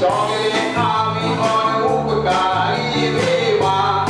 આવી ઓન ઉપકારી દેવા.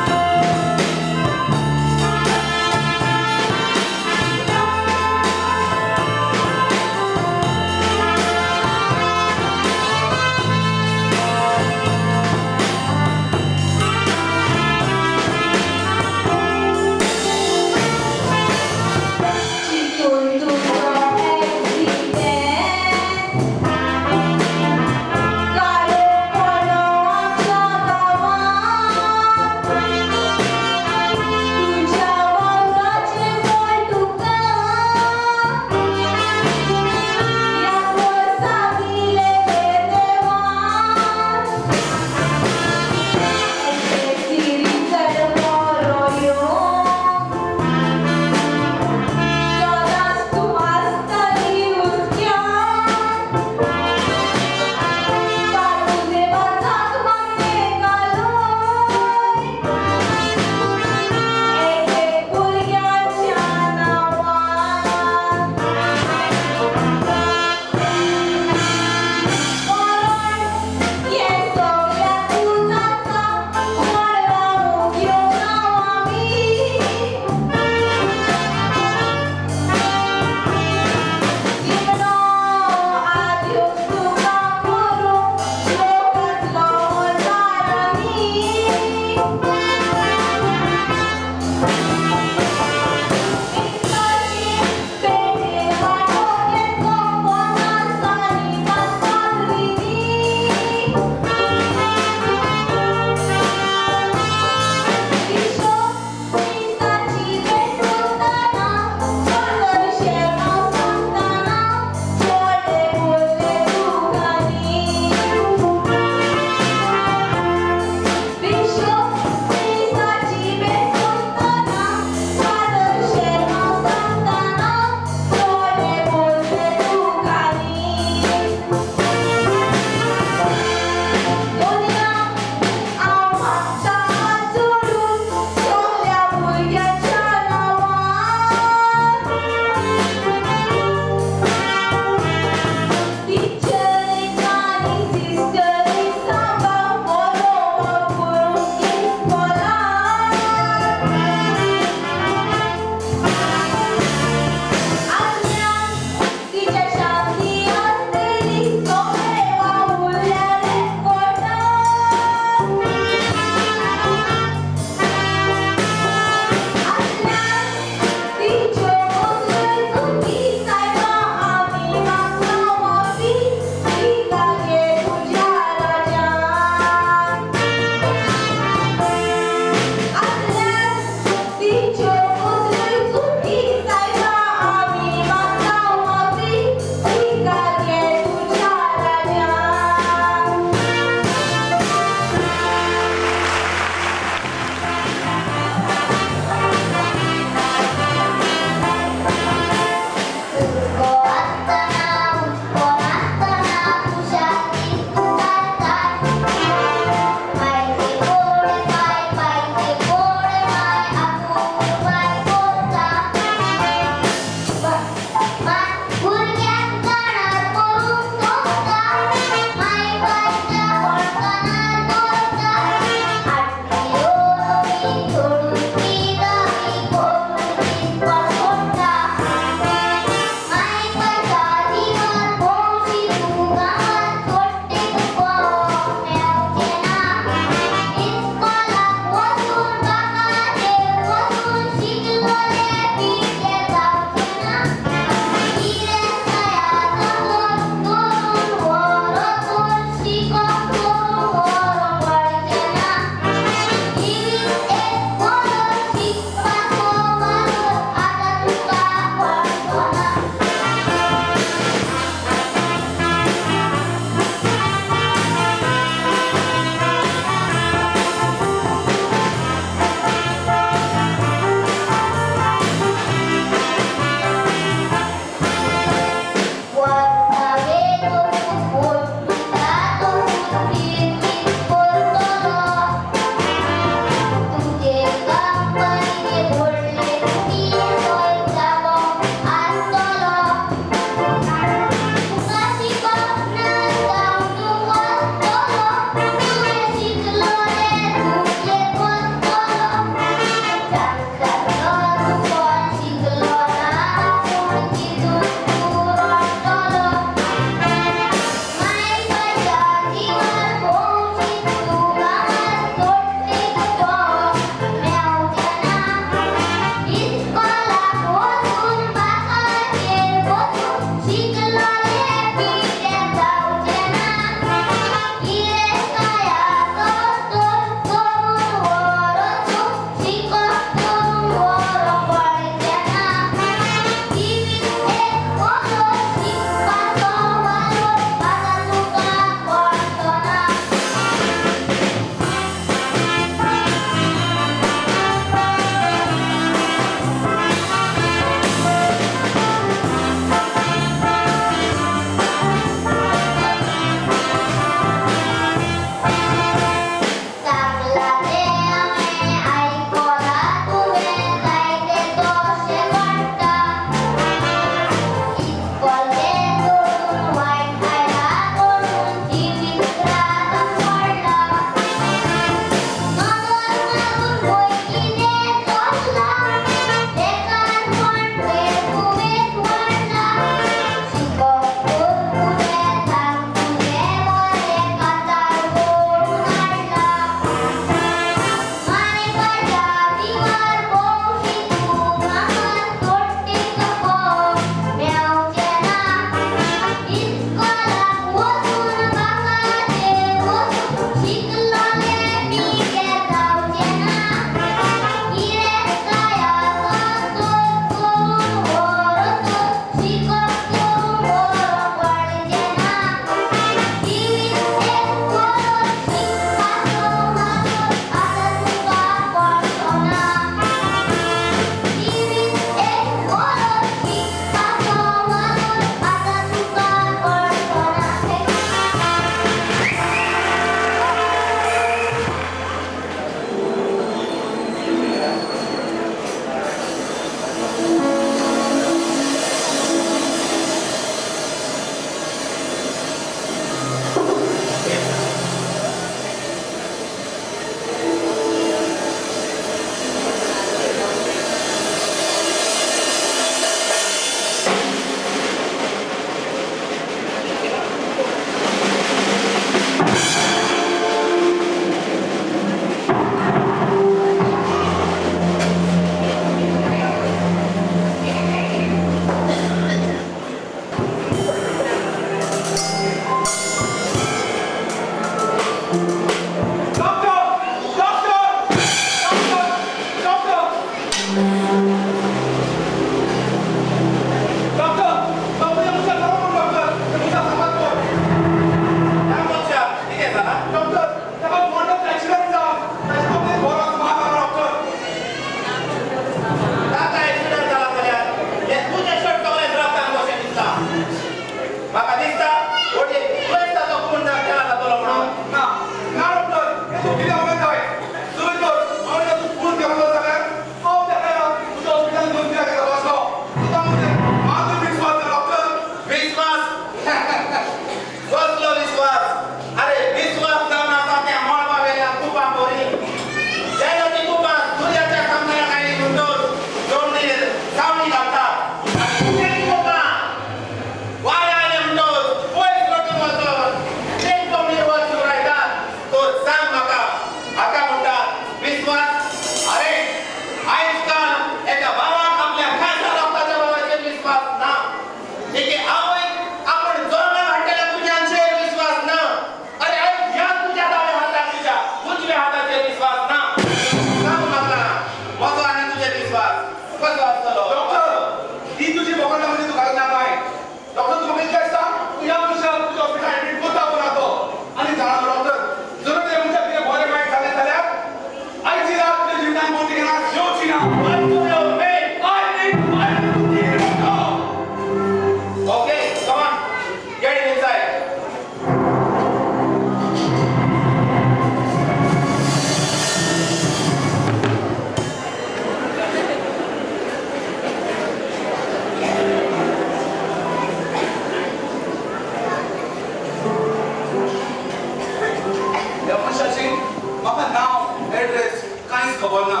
कांयच खबर ना.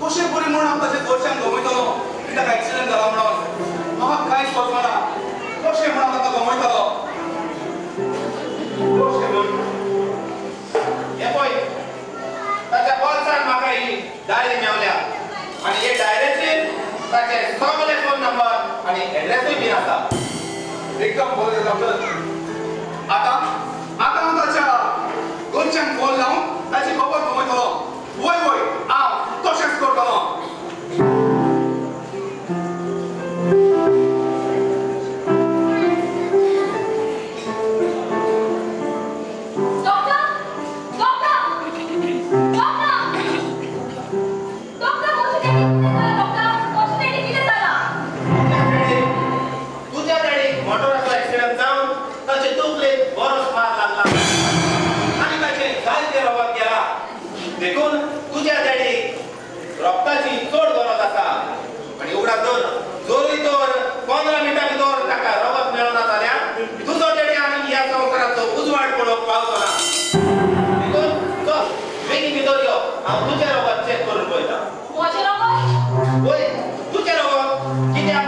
कशें बरी म्हूण हांव ताच्या घरच्यांक गमयतलो की ताका एक्सिडंट जाला म्हणून? म्हाका कांयच समजना कशें म्हूण हांव ताका गमयतलो, कशें म्हूण? हें पळय, ताच्या बोल्सान म्हाका ही डायरी मेवल्या आनी हे डायरेचेर ताचे सगळे फोन नंबर आनी एड्रेसूय बीन आसा. एकदम बरें डॉक्टर. आतां आतां हांव ताच्या घरच्यांक फोन लावन ताची खबर गमयतलो. वय वय, हांव तशेंच करतलो. Doctor, doctor, doctor, doctor, म्हजें डॅडी कितें जालां डॉक्टर? म्हजें डॅडी कितें जालां? तुज्या डॅडीक मोटराचो एक्सिडंट जावन ताचे तकलेक बरोच मार लागला आनी ताचें जायतें रगत गेलां. देखून तुज्या डॅडीक रगताची चड गरज आसा आनी उगडास दवर, जरूय तर 15 मिनटां भितर ताका रगत मेळना जाल्यार तुजो डॅडी आनी ह्या संवसाराचो उजवाड पळोवंक पावचो ना. देखून चल बेगीन भितर यो, हांव तुजें रगत चॅक करून पळयता. म्हजें रगत? वय, तुजें रगत. कित्याक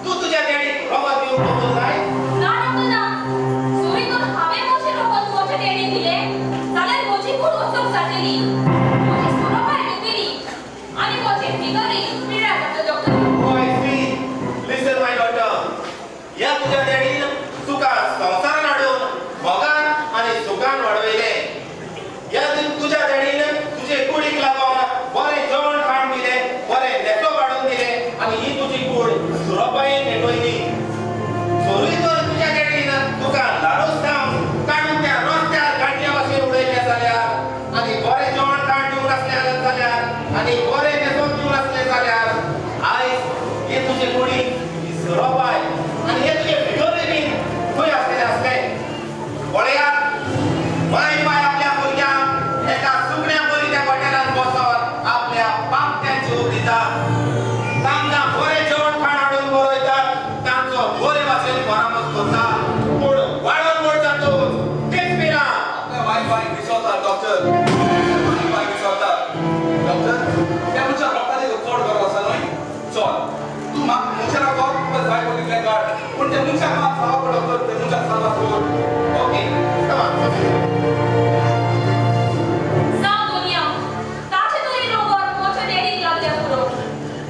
तूं तुज्या डॅडीक रगत दिवंक कबूल जाय? ना डॉक्टर ना. जरी तर हांवें म्हजें रगत म्हज्या डॅडीक दिलें जाल्यार म्हजी कूड वचूंक जातली, म्हजी सुरपाय न्हिवतली आनी म्हजें फिगरूय पिड्ड्यार जातलें doctor. Oh, I see. Listen, my daughter. ह्या तुज्या डॅडीन तुका संवसारान हाडून मोगान आनी सुखान वाडयलें. ह्या तुज्या डॅडीन तुजे कुडीक लागून बरें जेवण खाण दिलें, बरें न्हेसप हाडून दिलें आनी ही तुजी कूड सुरपायेन नेटयली. जरूय तर तुज्या डॅडीन तुका ल्हानूच सावन काडून त्या रस्त्यार गाडया भाशेन उडयलें जाल्यार आनी बरें जेवण खाण दिवंक नासलें जाल्यार आनी बरें न्हेसप दिवंक नासलें जाल्यार आयज हे तुजे कुडीक ही सुरपाय आनी हे तुजे फिगरूय बीन खंय आसलेलें आसलें. पळयात, माय बाय आपल्या भुरग्यांक एका सुकण्या बरी त्या हॉटेलांत बसोन आपल्या पांगट्यांची ऊब दिता, तांकां बरें जेवण खाण हाडून बरयतात, तांचो बरे भाशेन परामर्श करता, पूण वाडोवन व्हड जातूच तेच पिना. आपल्या माय बायक विसरतात डॉक्टर, माय बायक विसरतात डॉक्टर. त्या मनशाक रगताची चड गरज आसा न्हय? चल तूं म्हाका म्हजें रगत तुका जाय तितलें काड, पूण त्या मनशाक मात साबार कर डॉक्टर, त्या मनशाक साबार कर. Okay, come on. जावं दोनया, ताचें तरी रगत म्हज्या डॅडीक लागल्यार पुरो,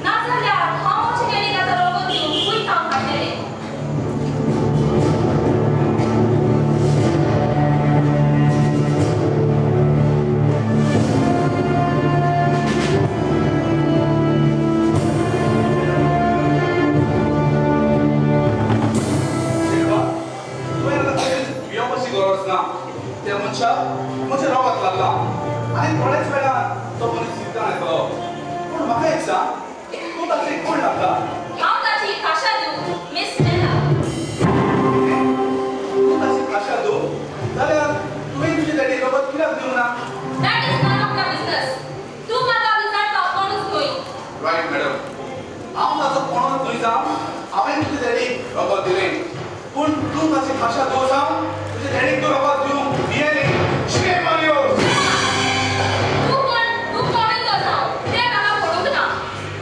नाजाल्यार हांव म्हज्या डॅडीक आतां रगत दिवन खंय काम काडटलें? शेवा, तुवें आतां खंयच भियोवपाची गरज ना. त्या मनशाक म्हजें रगत लागलां आनी थोड्याच वेळान तो मनीस जिवतान येतलो. पूण म्हाका एक सांग, तूं ताचें कोण लागता? हांव ताची खाशा दिवं मिस स्टेला. तूं ताची खाशा दिवं जाल्यार तुवें तुजे डॅडीक रगत कित्याक दिवंक ना? That is none of my business. तूं म्हाका विचारपाक कोणूच न्हय. रायट मॅडम, हांव ताचो कोणूच न्हय जावं, हांवें तुजे डॅडीक रगत दिलें, पूण तूं ताची खाशा दिवं जावं तुजे डॅडीक तूं रगत दिवंक भियेलें. Shame on you. तूं कोण, तूं कोणूय तो जावं, तें म्हाका पडूंक ना.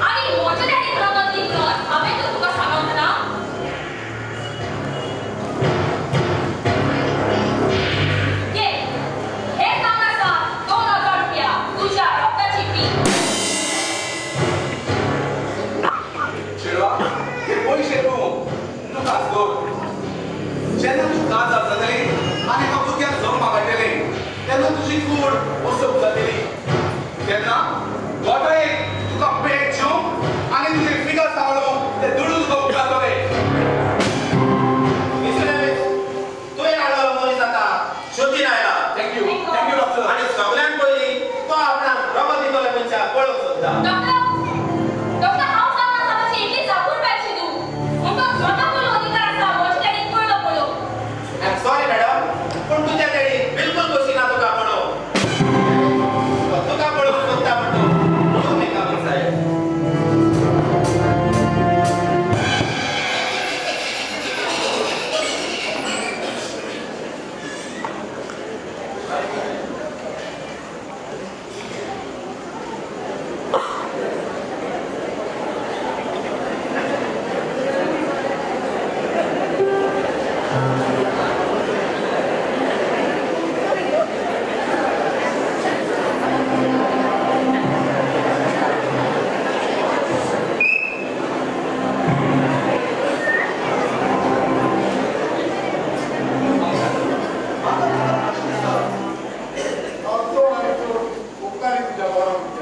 आनी म्हज्या डॅडीक रगत दी म्हणून हांवें तर तुका सांगूंक ना. घे, हे जावन आसा 2000 रुपया तुज्या रगताची फी. शेडवा, हे पयशे तूं तुकाच दवर. जेन्ना तूं काजार जातली आनी एका भुरग्याक जल्माक हाडटलें तेन्ना तुजी कूड वसप जातली. तेन्ना गोठायेक तुका पेट जेवंक आनी तुजें फिगर सांबाळूंक ते दुडू तुका उपकारतले. मिस्टर डेव्हिस, तुवें हाडलेलो मनीस आतां शुद्धीन आयला. Thank you, thank you doctor. आनी सगळ्यांत पयलीं तो आपणाक रगत दितलो मनशाक पळोवंक सोदता. डॉक्टर, डॉक्टर, हांव जावन आसा ताची एकली जापून पायची तूं. म्हणटच म्हाका पयलो अधिकार आसा म्हज्या डॅडीक पयलो पळोवंक. I am sorry madam, पूण तुज्या डॅडी बिलकूल खोशी ना तुका पळोवंक. तो तुका पळोवंक सोदता म्हणटो तूं may come inside. Bye.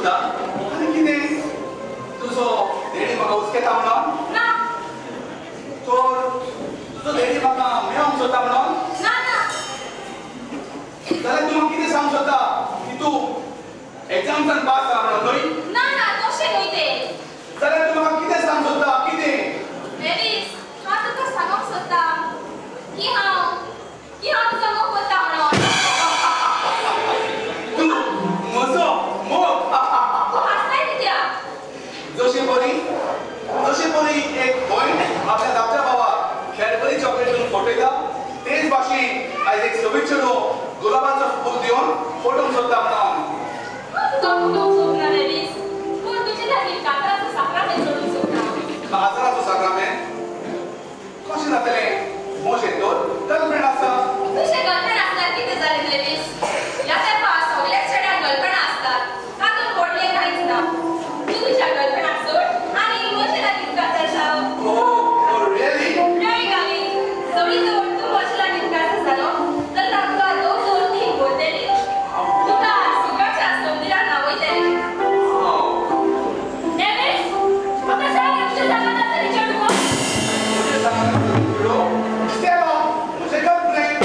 सोदता? आनी कितें तुजो डॅडी म्हाका हुस्केता म्हणून? ना. तर तुजो डॅडी म्हाका मेळोंक सोदता म्हणून? ना ना. जाल्यार तूं म्हाका कितें सांगूंक सोदता की तूं एग्जाम्सान पास जाला म्हणून न्हय? ना ना, तशें न्हय तें. जाल्यार तूं म्हाका कितें सांगूंक सोदता? कितें? नेवीस, हांव तुका सांगूंक सोदता की हांव तुजो मोग करता म्हणून. तूं म्हजो मोग? तूं हांसताय कित्याक? जशें परी एक भयण आपल्या धाकट्या भावाक कॅडबरी चॉकलेट दिवन फटयता, तेच भाशेन आयज एक सोबीत चेडूं गुलाबाचो फूल दिवन फटोवंक सोदता म्हणून. हांव तुका फटोवंक सोदना नेवीस, पूण तुजे लागीं कातराचो साक्रामेंत जोडूंक सोदता. काजराचो साक्रामेंत कशें जातलें? म्हजें तर गर्लफ्रेंड आसा. तुजें गर्लफ्रेंड आसल्यार कितें जालें नेवीस? ह्या तेंपार सगळ्याच चेड्यांक गर्लफ्रेंडां आसतात, तातूंत व्हडलें कांयच ना. तूं तुज्या गर्लफ्रेंडाक सोड आनी म्हजे लागीं काजार जाव. Oh, really? Really darling, सगळी तर तूं म्हजे लागीं काजार जालो जाल्यार तुका 2 3 भरतली, तुका सुखाच्या समुद्रान न्हांवयतली. नेवीस, म्हाका सांग तुज्या सांगात आसतली चेडूं कोण? म्हजें सांगात आसतली चेडूं? स्टेला, म्हजें गर्लफ्रेंड.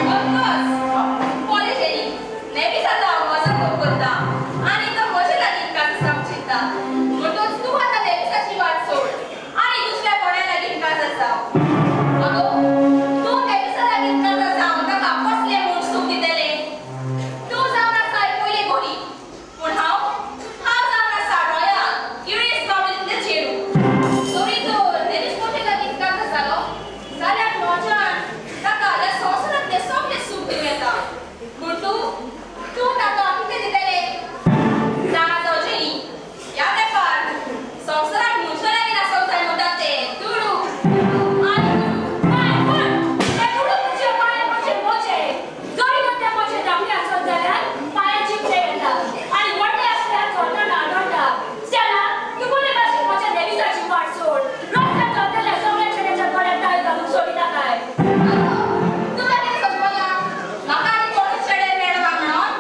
Of course. पळय जेनी, नेवीस आतां म्हजो मोग करता आनी तो म्हजे लागीं काजार जावंक चिंत्ता. म्हणटूच तूं आतां नेवीसाची वाट सोड आनी दुसऱ्या कोणाय लागीं काजार जाव. अगो, तूं नेवीसा लागीं काजार जावन ताका कसलें म्हूण सूख दितलें? तूं जावन आसा पयलें गोरी, पूण हांव जावन आसा रॉयल गिरेस्त फॅमिलींतलें चेडूं. जरी तर नेवीस म्हजे लागीं काजार जालो जाल्यार म्हज्यान ताका ह्या संवसारांतलें सगळें सूख दिवं येता, पूण तूं ताका कितें दितलें? जाणा जावचें न्ही, ह्या तेंपार संवसारांत मनशां लागीं आसोंक जाय म्हणटात ते दुडू, दुडू आनी दुडू. हय, पूण ते दुडू तुजे पांये पडचे मोजे. जरी तर ते मोजे धाकटे आसत जाल्यार पांये चिपटे येता आनी व्हडले आसल्यार चलतना आदळटा. स्टेला, तूं बरे भाशेन म्हज्या नेवीसाची वाट सोड. रस्त्यार चलतल्या सगळ्या चेड्याच्या गळ्यात ताळी घालूंक सोडिनाकाय. अगो, तुका कितें समजना? म्हाका आनी कोणूच चेडे मेळना म्हणून?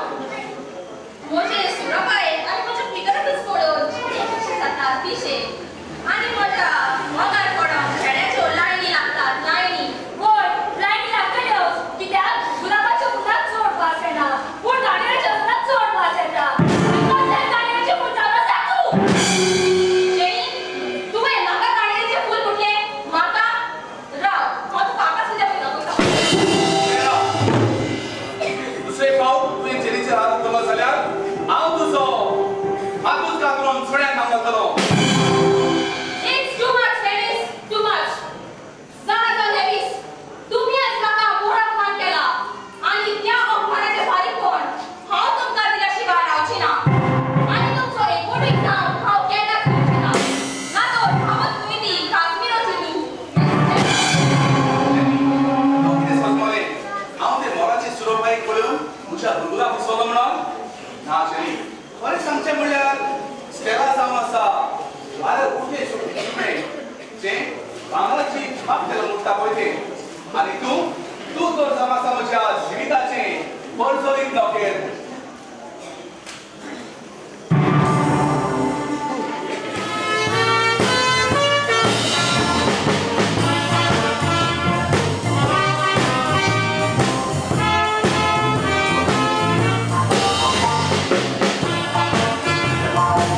म्हजे सुरपाय आनी म्हज्या फिगराकच पळोवन चेडे कशे जातात पिशे, आनी म्हज्या मोगार पडोन चेड्याच्यो लायनी लागतात, लायनी. होय, लायनी लागतल्योच, कित्याक गुलाबाच्या फुलाक चड वास येना, पूण गाडयेच्या फुलाक चड वास येता. आनी कसल्या गाडयेचें फूल जावन आसा तूं? जेनी, तुवें म्हाका गाडयेचें फूल म्हटलें? म्हाका? राव, हांव तुका आतां सुद्दां पळय दाखयता. दुसरे फावट तुवें जेनीचेर हात उखल्लो जाल्यार हांव तुजो हातूच कातरून सुण्याक खावंक घालतलो. It's too much, Nevis, too much. जाणा जाव नेवीस, तुमी आयज म्हाका व्हड अपमान केला आनी त्या अपमानाचें फारीकपण हांव तुमकां दिल्या शिवाय रावची ना, आनी तुमचो एकवटूय जावन हांव केन्नाच दिवची ना. ना तर हांवच न्हय ती काश्मीराची धूव. तूं कितें समजलें? हांव ते मोराचे सुरोपायेक पळोवन म्हज्या बुलबुलाक फसवलो म्हणून? ना जेनी, खरें सांगचें म्हणल्यार स्टेला जावन आसा वाऱ्यार उडटे सुकणें जें भांगराची छाप केलो मुट्टा पळय तें, आनी तूं तूं तर जावन आसा म्हज्या जिविताचें परजळीत नोकेर. Thank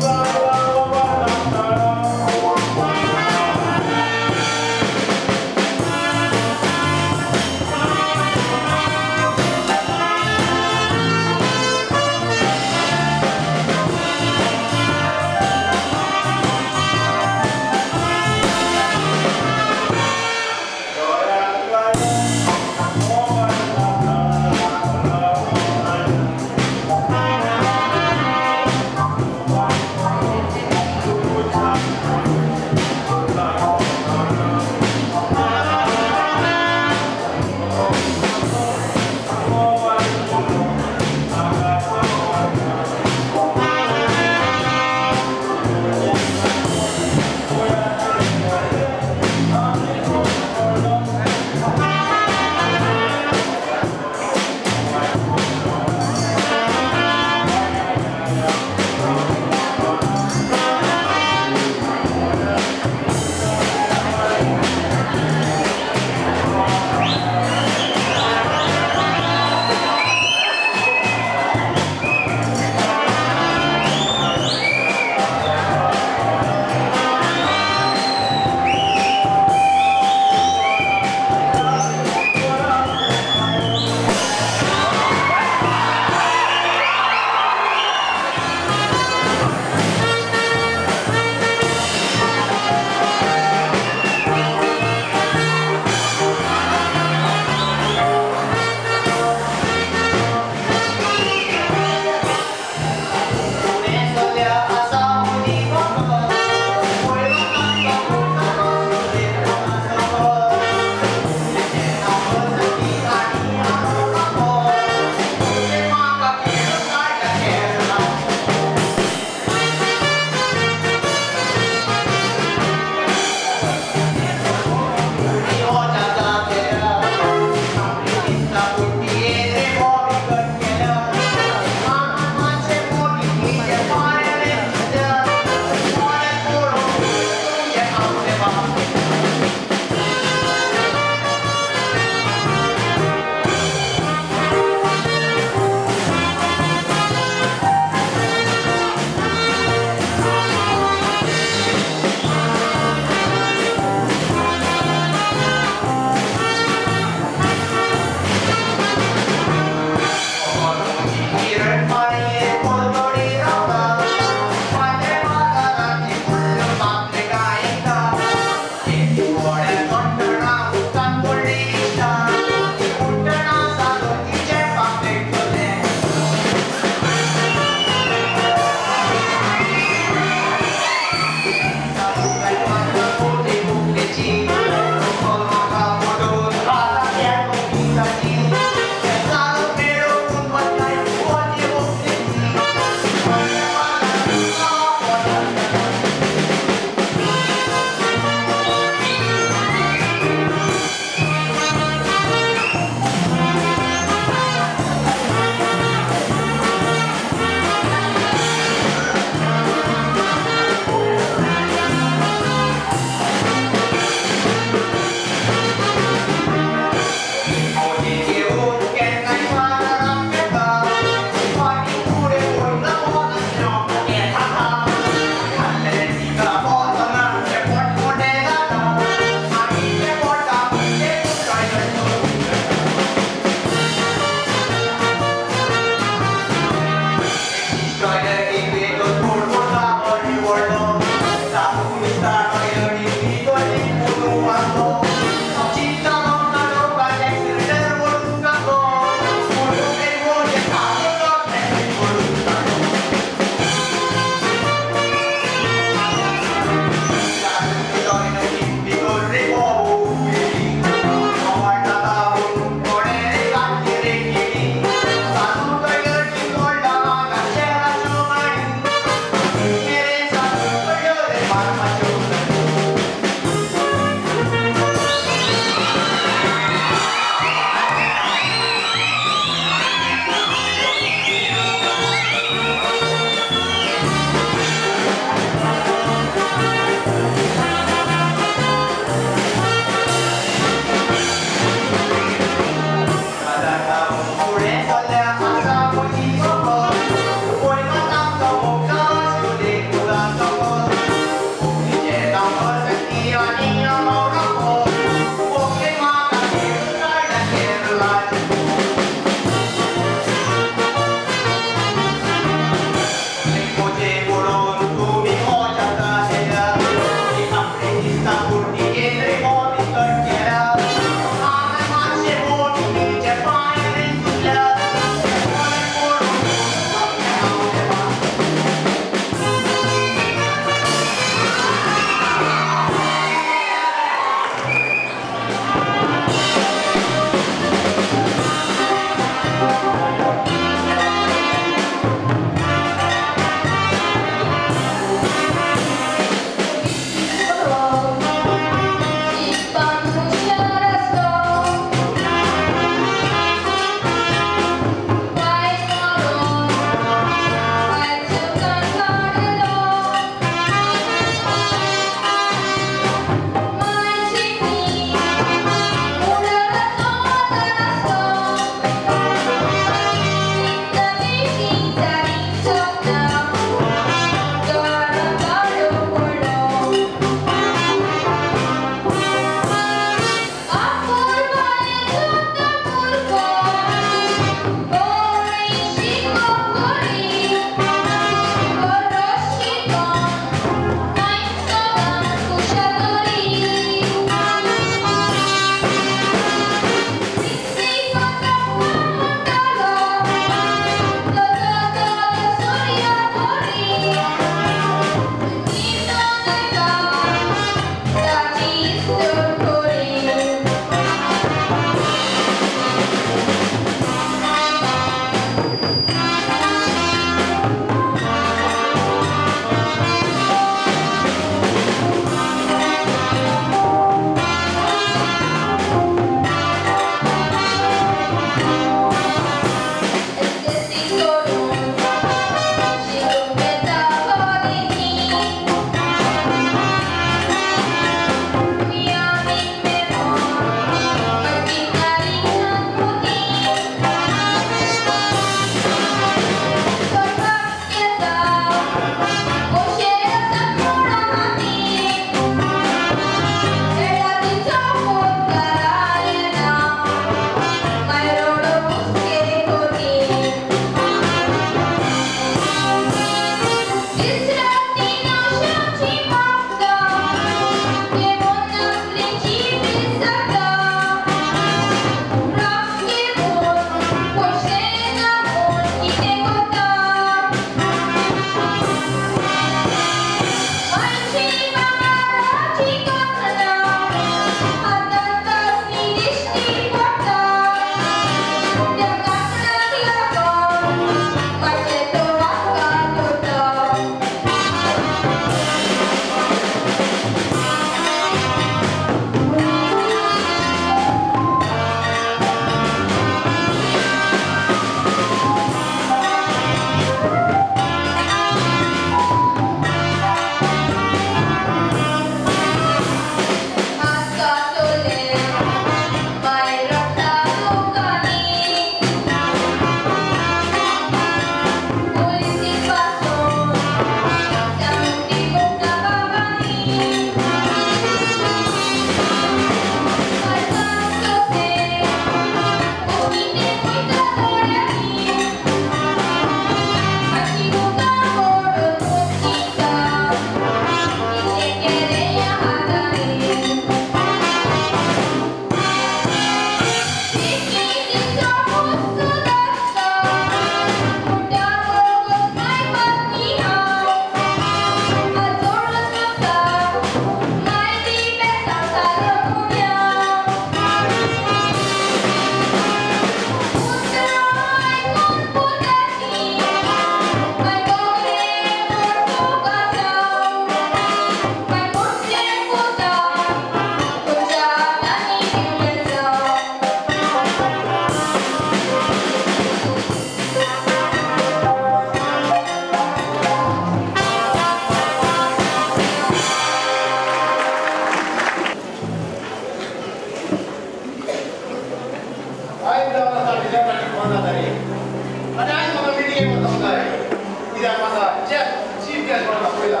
कितें कोण दाखयता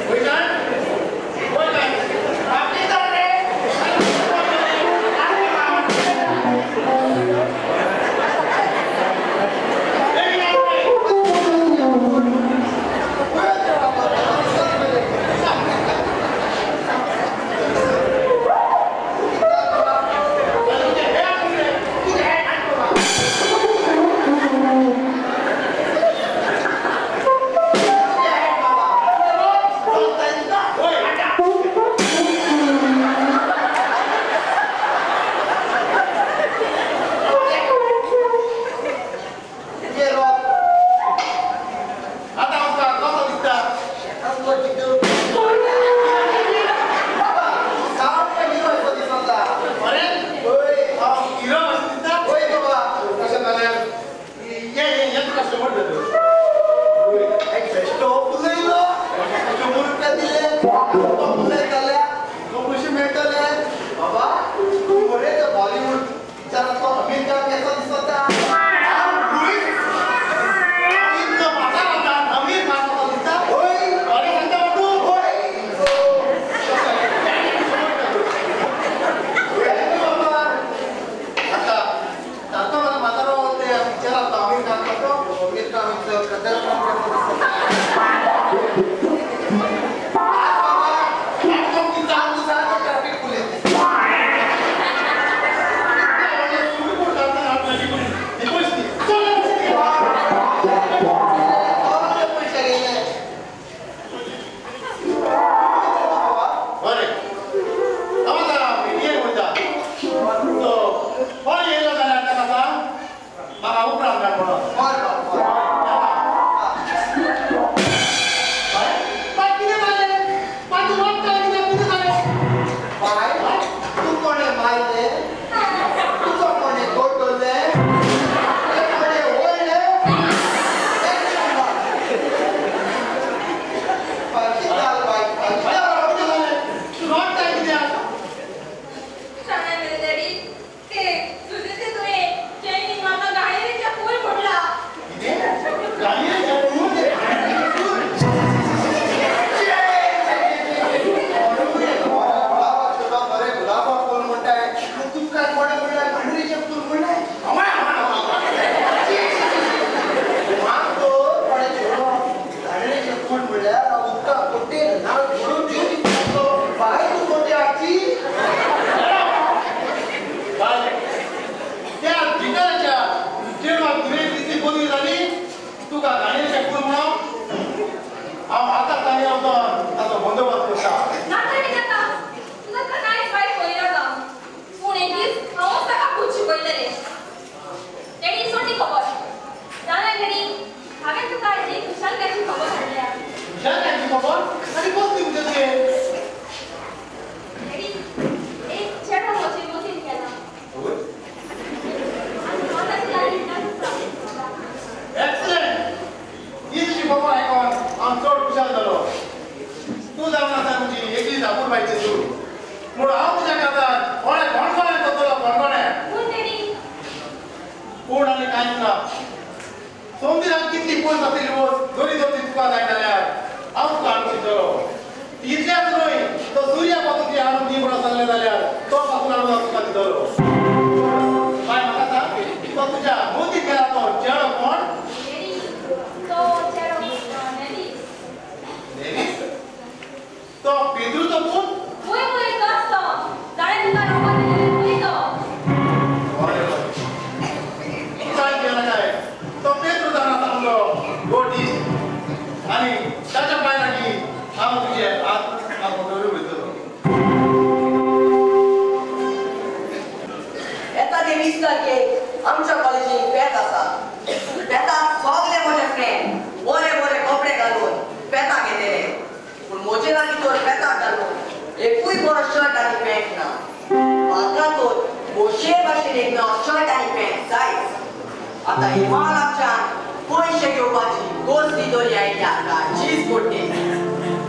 वयताय वयताय आपली रे.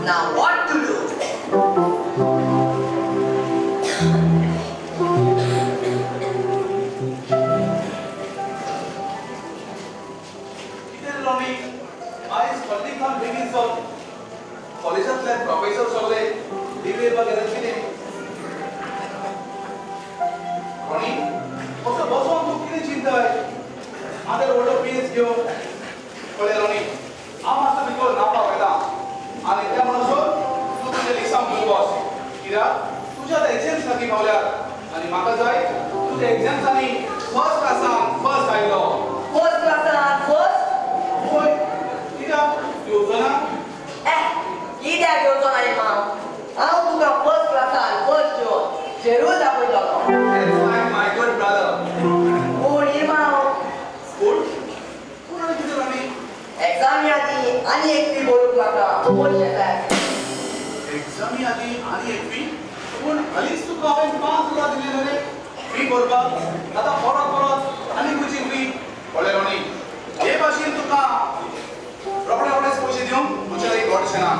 Now what to do? आयज व्हडली काम बेगीन चल. कॉलेजांतले प्रोफेसर सगळे दिवे येवपाक येतात कितें? रॉनी असो बसोन तूं कितें चिंताय? आतां व्हडलो पेज घेवन पळय रॉनी, हांव मातसो भितर न्हावपाक वयता आनी त्या म्हणसर तूं तुजें लिसांव घेवन बस. कित्याक तुज्या आतां एग्जाम्स लागीं पावल्यात आनी म्हाका जाय तुज्या एग्जाम्सांनी फर्स्ट क्लासान फर्स्ट आयलो. फर्स्ट क्लासान फर्स्ट? हय. कित्याक येवचो ना? कित्याक येवचो ना इमाम? हांव तुका फर्स्ट क्लासान फर्स्ट येवन जरूर दाखयतलो. That's like my good brother. पूण इमाम. पूण? पूण आनी कितें रॉनी? एग्जामी आदीं आनी एक फी भरूंक म्हाका पयशे जाय. एग्जामी आदीं आनी एक फी? पूण हालींच तुका हांवें 5,000 दिले न्हय रे फी भरपाक. आतां परत परत आनी खंयची फी? पळय रॉनी, हे भाशेन तुका रोखडे रोखडेच पयशे दिवंक म्हज्या लागीं घडचें ना.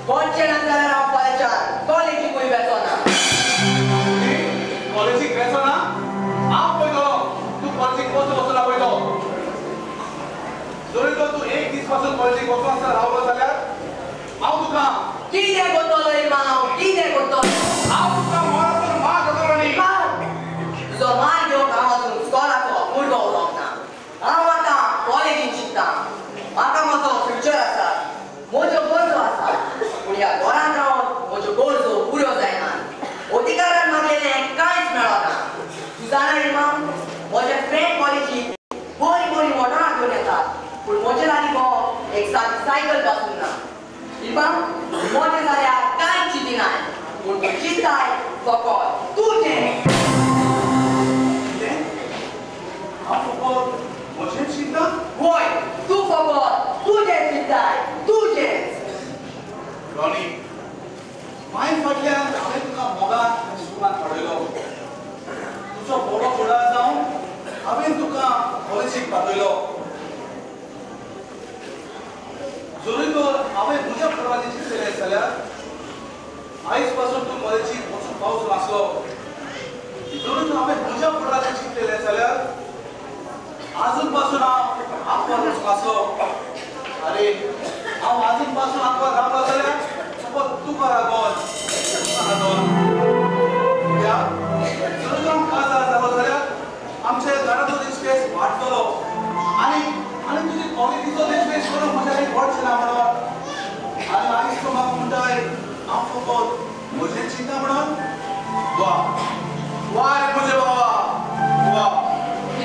घडचें ना जाल्यार हांव फाल्यांच्यान कॉलेजीकूय वेचो ना. कॉलेजीक वेचो ना? हांव पळयतलो तूं कॉलेजीक कसो वचना पळयतो. जरी तर तूं एक दीस पासून कॉलेजीक वचून आसतना रावलो जाल्यार हांव तुका कितें करतलो इमाम? कितें करतलो? हांव तुका मरासर मार घेतलो रॉनी. तुजो मार घेवंक हांव अजून स्कॉलाचो भुरगो उरोंक ना. हांव आतां कॉलेजीन शिकता. म्हाका म्हजो फ्युचर आसा, म्हज्यो गरजो आसा. पूण ह्या घरांत रावन म्हज्यो गरजो पुऱ्यो जायना. अधिकारान मागलेलें कांयच मेळना. तूं जाणा इमाम, म्हजे फ्रेंड कॉलेजीक बरीं बरीं मोटरां घेवन येतात, पूण म्हजे लागीं गो एक सादी सायकल पासून ना. इमाम, म्हजें जाल्यार कांयच चिंतिनाय, पूण तूं चिंताय फकत तुजें. कितें? हांव फकत म्हजेंच चिंता? वय, तूं फकत तुजें चिंताय, तुजेंच. रॉनी, माय फाटल्यान हांवें तुका मोगान आनी सुखान वाडयलो. तुजो बरो फुडार जावन हांवें तुका कॉलेजीक पाठयलो. जरूय तर हांवें म्हज्या फुडाराचें चिंतलें जाल्यार आयज पासून तूं कॉलेजीक वचूंक पावचो नासलो. जरूय तर हांवें म्हज्या फुडाराचें चिंतलें जाल्यार आजून पासून हांव आंकवार वचूंक नासलो. अरे हांव आजून पासून आंकवार रावलो जाल्यार फकत तुका लागून, तुका लागून. कित्याक जरूय तर हांव काजार जालो जाल्यार आमच्या घराचो रिस्पेस वाडटलो आनी आनी तुजी कॉलेजीचो रिस्पेस करूंक म्हज्या लागीं घडचें ना म्हणून. आनी आयज तूं म्हाका म्हणटाय हांव फकत म्हजें चिंता म्हणून? वा वा रे म्हजे बाबा, वा.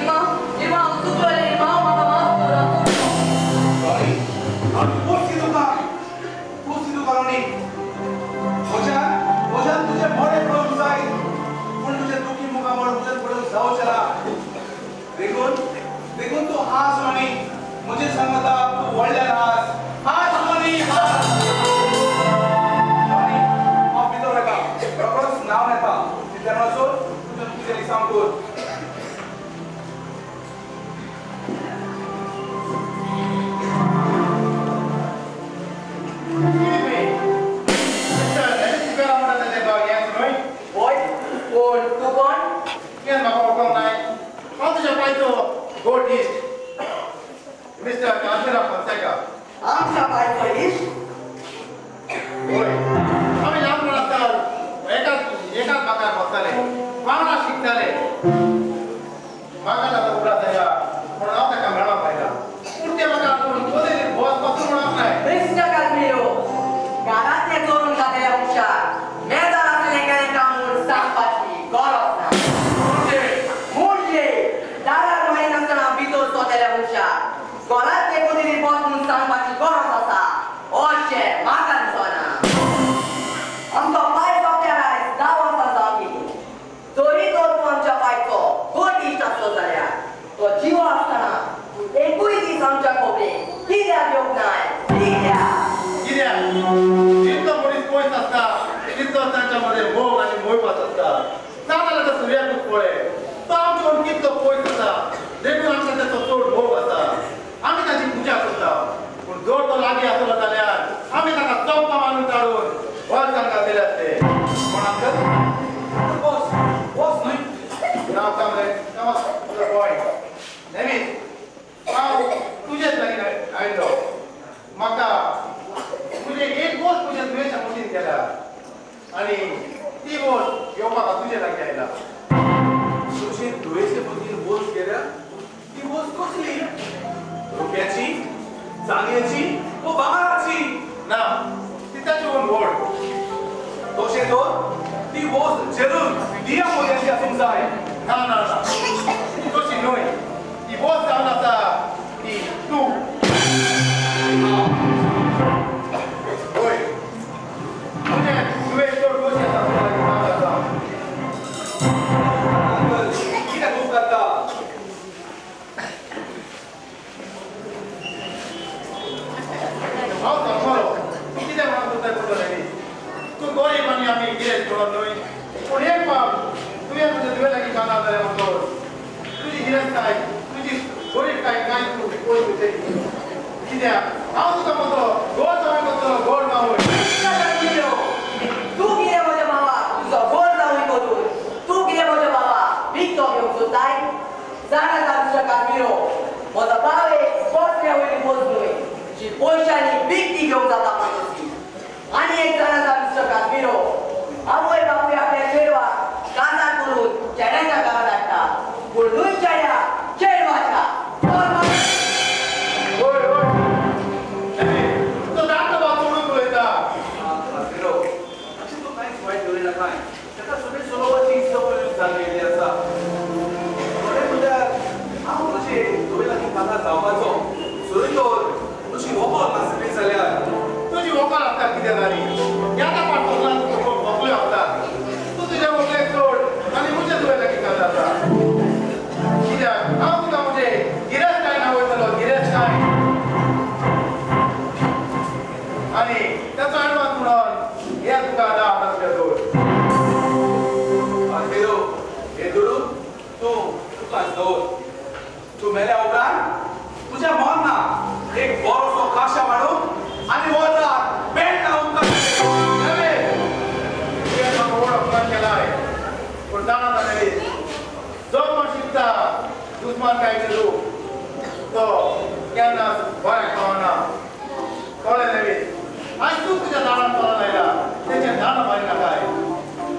इमाम, इमाम, चुकलो रे इमाम, म्हाका माफ कर. रॉनी, रॉनी, पोसती तुका, पोसती तुका रॉनी. म्हज्यान म्हज्यान तुजें बरें पळोवंक जाय, पूण तुजें दुखी मुखामळ म्हज्यान पळोवंक जावचें ना. देखून देखून तूं हांस रॉनी, म्हजे सांगता तूं व्हडल्यान हांस. हांस रॉनी, हांस. रॉनी, हांव भितर वता, रोखडोच न्हावन येता. तितल्या म्हणसर तुजें तुजें लिसांव कर. वय, कोण तूं? कोण? कित्याक म्हाका वळखूंक नाय? हांव तुज्या पायचो गोड इश्ट मिस्टर कांतिराव फोन्सेका. आमच्या पायचो इश्ट? हय, आमी ल्हानपण आसतना एकाच एकाच बाकार बसताले, वांगडा शिकताले. म्हाका ताचो उगडास आयला म्हणून हांव ताका मेळपाक आयला. पूण तें म्हाका आपूण कॉलेजीत बस पासून म्हणप नाय. मिस्टर काजमिरो, घरांतलें चोरून खातेल्या मनशाक मेजार आसलें केलें काम म्हूण सांगपाची गरज ना. म्हणजे दारार मारिनासतना भितर सोतेल्या मनशाक घरांतले कॉलेजीत बस म्हूण सांगपाची गरज आसा अशें म्हाका दिसना. आमचो पाय सोंपल्यार आयज 10 वर्सां जावन गेलीं. जरी तर तूं आमच्या पायचो गोड इश्ट आसलो जाल्यार तो जिवो आसतना तूं एकूय दीस आमच्या खबरेक कित्याक येवंक नाय? कित्याक? कित्याक जितलो मनीस पयस आसता तितलो तांच्या मदें मोग आनी मोयपास आसता. ना जाल्यार तो सुर्याकूच पळय, तो आमचे कडून कितलो पयस आसा, देखून आमकां ताचो चड मोग आसा. आमी ताची पुजा करता, पूण जर तो लागीं आसलो जाल्यार आमी ताका चोप्पा मारून काडून वर तांकां दिले आसते. कोण अंकल? बस बस न्हय. Now come come up to the point. Nevis, हांव तुजेच लागीं आयिल्लो. आयला. तुजे धुवेचे बुद्धीन वोस केल्या ती वोस कसली? रुप्याची, चांदयेची वो भांगराची? ना, ती ताचे वोन व्हड. तशें तर ती वोस जरूर दिया मोत्यांची आसूंक जाय. ना ना ना, ती तशी न्हय. ती वोस जावन आसा ती तूं. होय, तुजें तुवें चड खोशी आसा तुज्या लागीं काजार जावन. अंकल, कितें खूब करता? हांव समजलो कितें म्हणून तूं तें तुजो लेगीत. तूं गरीब आनी आमी गिरेस्त म्हणून न्हय, पूण एक फावट तुवें तुजे धुवे लागीं काजार जालें म्हणटकच तुजी गिरेस्तकाय, तुजी गरीबकाय कांय तूं पळय तुजें. कित्याक हांव तुका म्हजो घोव जावंय करतलो, घोव जावंय. तूं कितें म्हज्या भावाक तुजो घोव जावंय करून, तूं कितें म्हज्या भावाक विकतो घेवंक सोदताय? जाणा जा तुज्या काजमिरो, म्हजो भाव एक पसऱ्या वयली वस्त न्हय जी पयशांनी विकती घेवंक जाता पळय तसली. आनी एक जाणा जा तुज्या काजमिरो, आवय बापूय आपल्या चेडवाक काजार करून चेड्याच्या घरांत हाडटा, पूण न्हय चेड्या, चेडवाच्या. होय होय, तुजो धाकटो भाव चडूच उलयता. काजमिरो, अशें तूं कांयच वायट उलय नाकाय. ताका सगळी चलोवपाची संवय जाल्ली आसा. खरें म्हणल्यार हांव तुजे धुवे लागीं काजार जावपाचो जरी तर तुजी वखद नासली जाल्यार. तुजी वखद आसता कितें जाली? ह्या पाट सोदला तुका व्हंकल्यो आसतात. तूं तुज्या व्हंकलेक सोड आनी म्हजे धुवे लागीं काजार जा. कित्याक हांव तुका म्हजे गिरेस्तकाय नावयतलो, गिरेस्तकाय. आनी ताचो एडवान्स म्हणून हे तुका 10,000 रुपया दवर. काजमिरो, हे दुडू तूं तुकाच दवर. तूं मेल्या उपरांत तुज्या मरणाक एक बरोसो काशा वाडून आनी वतात पेट लावून नवे, तुवें म्हाका व्हड अपमान केलाय, पूण जाणा जालेली जो कोण शिकता दुस्मानकायेचें रूप तो केन्नाच बऱ्याक पावना. कळ्ळें नवी? आयज तूं तुज्या दारान चलोन आयला तेचें दारां मारी नाकाय,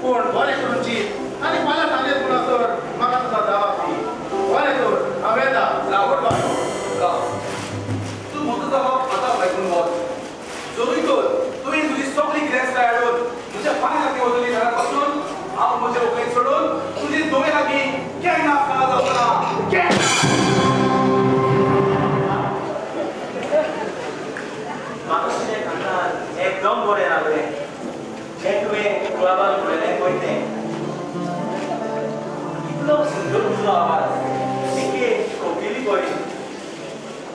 पूण बरें करून चीत आनी फाल्यां सांजे म्हणसर म्हाका तुजो जबाब दी. बरें तर, हांव येता. राव, गुड बाय. राव, तूं म्हजो जबाब आतां आयकून वच. जरूय तर तुवें तुजी सगळी गिरेस्तकाय हाडून म्हज्या पांय लागीं वतली जाल्यार पासून हांव म्हजे व्हंकलेक सोडून तुजे धुवे लागीं केन्ना काजार जावचो ना, केन्ना. म्हाका तुजें खांदान एकदम बरें लागलें जें तुवें क्लबान उलयलें पळय तें. इतलो सुंदर तुजो आवाज, एके कोकिली पळय.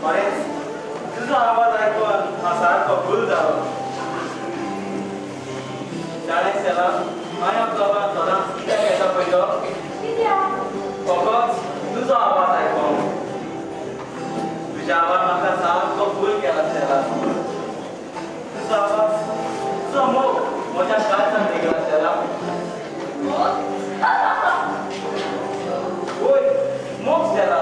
खरेंच तुजो आवाज आयकून हांव सारको भूल जालो. जाणें सेला, हांव ह्या क्लबान सदांच कित्याक येता पळय तो? कित्याक? फकत तुजो आवाज आयकूंक. तुज्या आवाज म्हाका सारको भूल केला सेला. तुजो आवाज, तुजो मोग म्हज्या काळजांत रिगला सेला. मोग? वय, मोग सेला.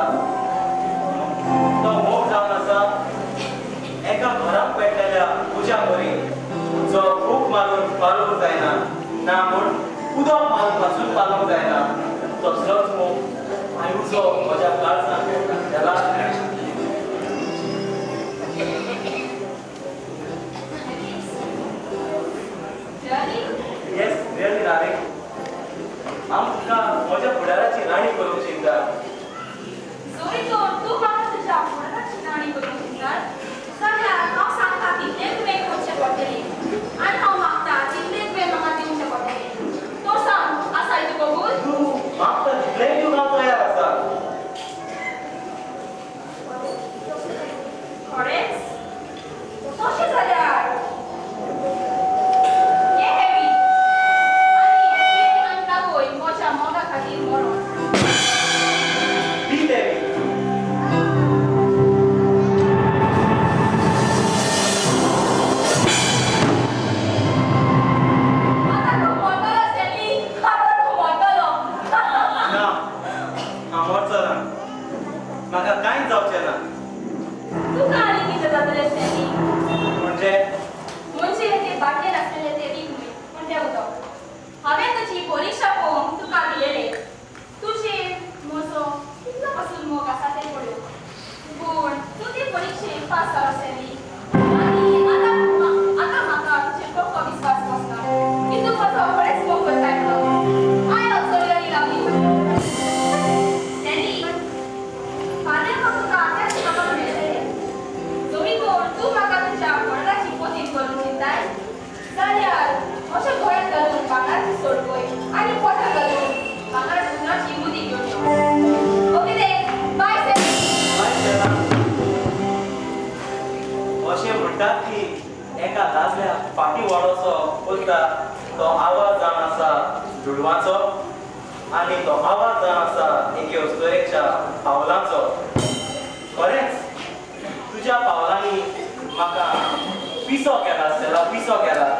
तो मोग जावन आसा एका घराक पेटलेल्या उज्या वरी, जो फूक मारून पालोवंक जायना, ना म्हूण उदक मारून पासून पालोवंक जायना. तसलोच मोग आनी उजो म्हज्या काळजांत पेटला सेला. Really? Yes, really, darling. हांव तुका म्हज्या फुडाराची राणी करूंक चिंता. जरी तर तूं म्हाका तुज्या फुडाराची राणी करूंक चिंता जाल्यार हांव सांगता तितलें तुवें करचें पडटलें आनी हांव मागता तितलें तुवें म्हाका दिवचें पडटलें. अशें म्हणटात की एका दादल्या फाटी वाडोचो उरता तो आवाज जावन आसा दुडवाचो आनी तो आवाज जावन आसा एके अस्तुरेच्या पावलांचो. खरेंच तुज्या पावलांनी म्हाका पिसो केला स्टेला, पिसो केला.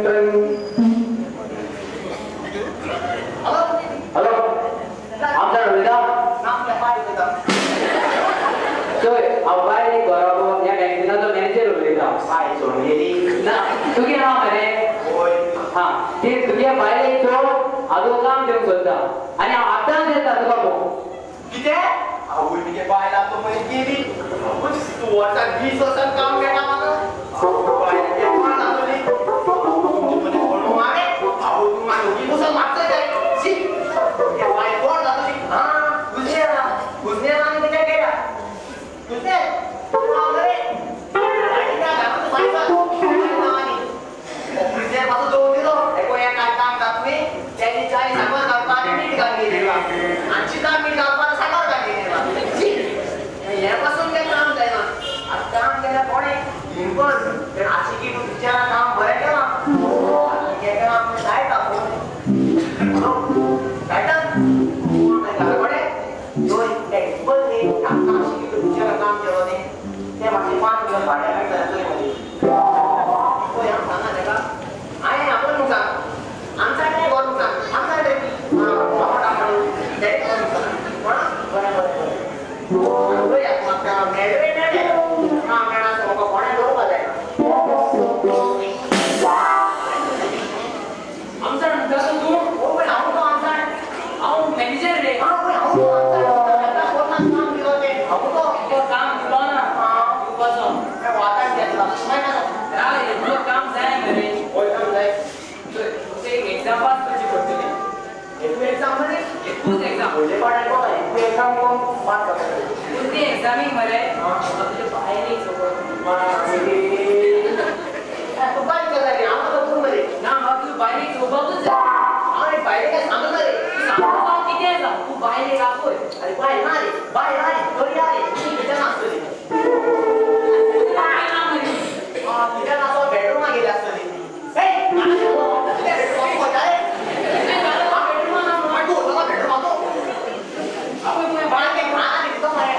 ट्रंग. हॅलो, आमदार उलयता? चोय, हांव बाय घरा ह्या बँकेचो मॅनेजर उलयता. बाय सोडून गेली ना, तुगे नांव मरे? हा, ती तुगे बायलेक चोड हांव काम दिवंक सोदता आनी हांव आतांच येता तुका पळोवंक. कितें? आवय तुगे बायल आतां मरे गेली. तूं वर्साक 20 वर्सां काम मेळटा म्हाका. बायलेक कोण जातली? तुमचे मरे कोण मारे? आवय तूं म्हाका ओगी बसून मागता काय? शी, तुगे बायल कोण जातली? हा, कुजनेर कुजनेर आनी कितें केल्या? कुजनेर तूं हांव मरे कुजनेर म्हाका दवर दिलो. एको हें काय काम जातली तेणी चारी साकर घालपा आनी मीठ घालली आनी चिता मीठ घालपा आनी साकर घालली. हें पासून तें काम जायना. आतां काम केल्यार कोणें हिंपन आशी की तूं टिचरान काम बरें केलां. आतां काम जायता जायता कोणें हिंपन न्ही. आतां आशी की तूं टिचरान काम केलो न्ही तें मातशें 5 किलो भाड्या मेळटा चोय मदीं. पळय हांव सांगा तेका हांवें आपण म्हूण सांग आमचा घर म्हूण सांग आमचा कोणा बरें बरें बरें म्हाका मेळ्ळें मेळ्ळें काम मेळना म्हाका कोणें दवरपा जायना. आमदार म्हणटा तूं? पळय हांव तो आमदार. हांव मॅनेजर रे. हां पळय हांव तो आमदार. कोणाक काम दिलो तें हांव तो काम दिलो ना दिवपाचो. वातान घेतला राव रे, तुका काम जाय मरे? हय काम जाय. तुका एक एक्झाम पास करची पडटली. एकू एक्झाम मरे? एकूच एक्झाम. व्हडले पाठान कोण एकू एक्झाम कोण पास जाता? ते एक्झामीक मरे तुजे बायलेक खबर. तुका कितें जालें? हांव तुका पूण मरे ना, म्हाका तुजे बायलेक चोवपाकूच जाय. हांव बायलेक काय सांगूं ना रे? तूं सांगूं जावं कितें जावं, तूं बायलेक आपय. अरे बायल ना रे, बायल ना रे, दर्या रे, किचन आसतली. बायल ना मरे. किचन आसो बेडरुमा गेली आसतली. तुज्या बेडरुमा वता रे? बेडरुमा ना, तूं बेडरुमा तो आपय पळय बायल भान आनी तो मरे.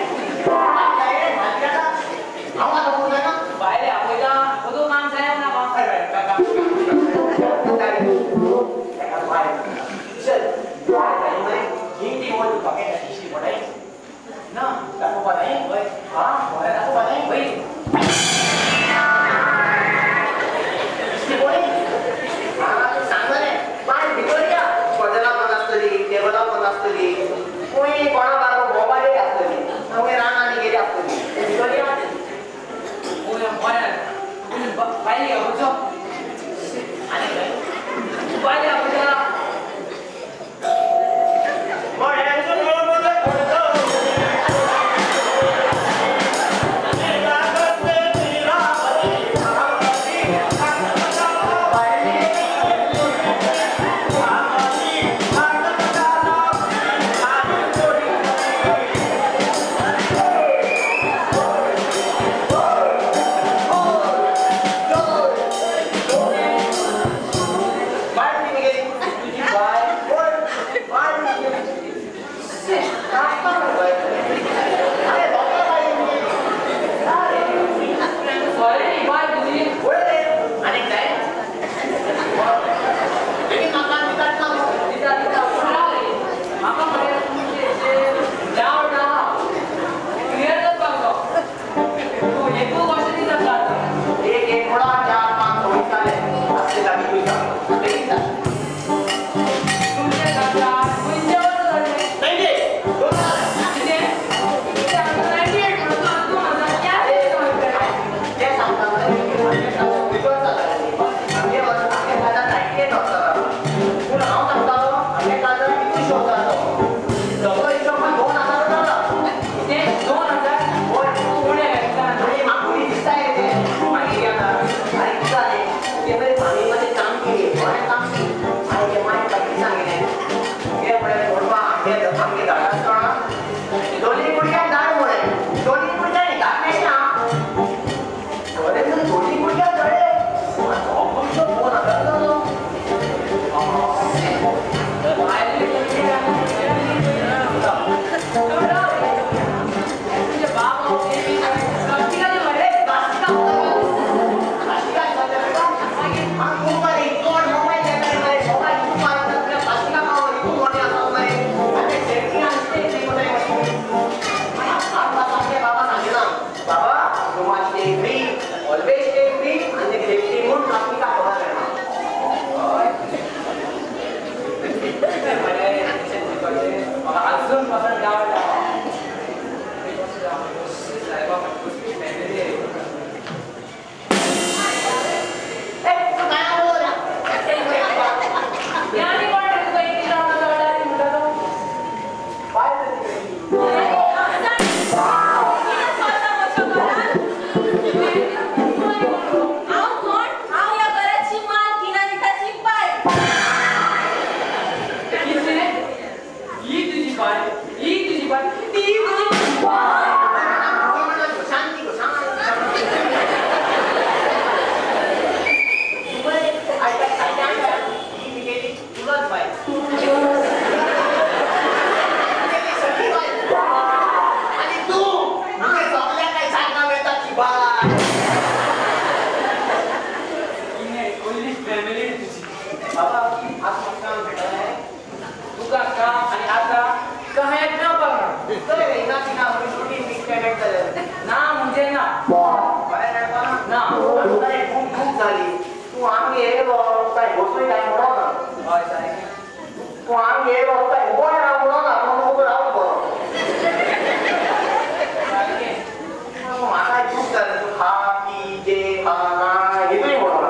दिसता तूं खा पी जे खा ना हेतूय म्हणून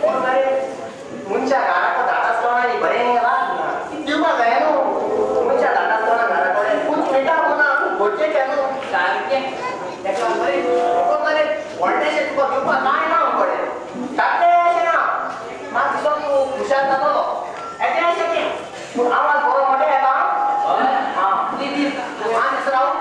पूण मरे मनशा घराक धाड आसतना बरें रात ना दिवपाक जाय न्हू मनशा धाड आसतना घरा कडेन खूब मिठा ना खूब गरजेचें न्हू सारकें तेका बरें मरे व्हडलेशें तुका दिवपाक कांय ना कडेन धाकलेशें ना मात दिसो तूं खुशाल जातलो येतें तें पूण आवाज बरो मोठे येता हां दी दी तूं मान दिस राव.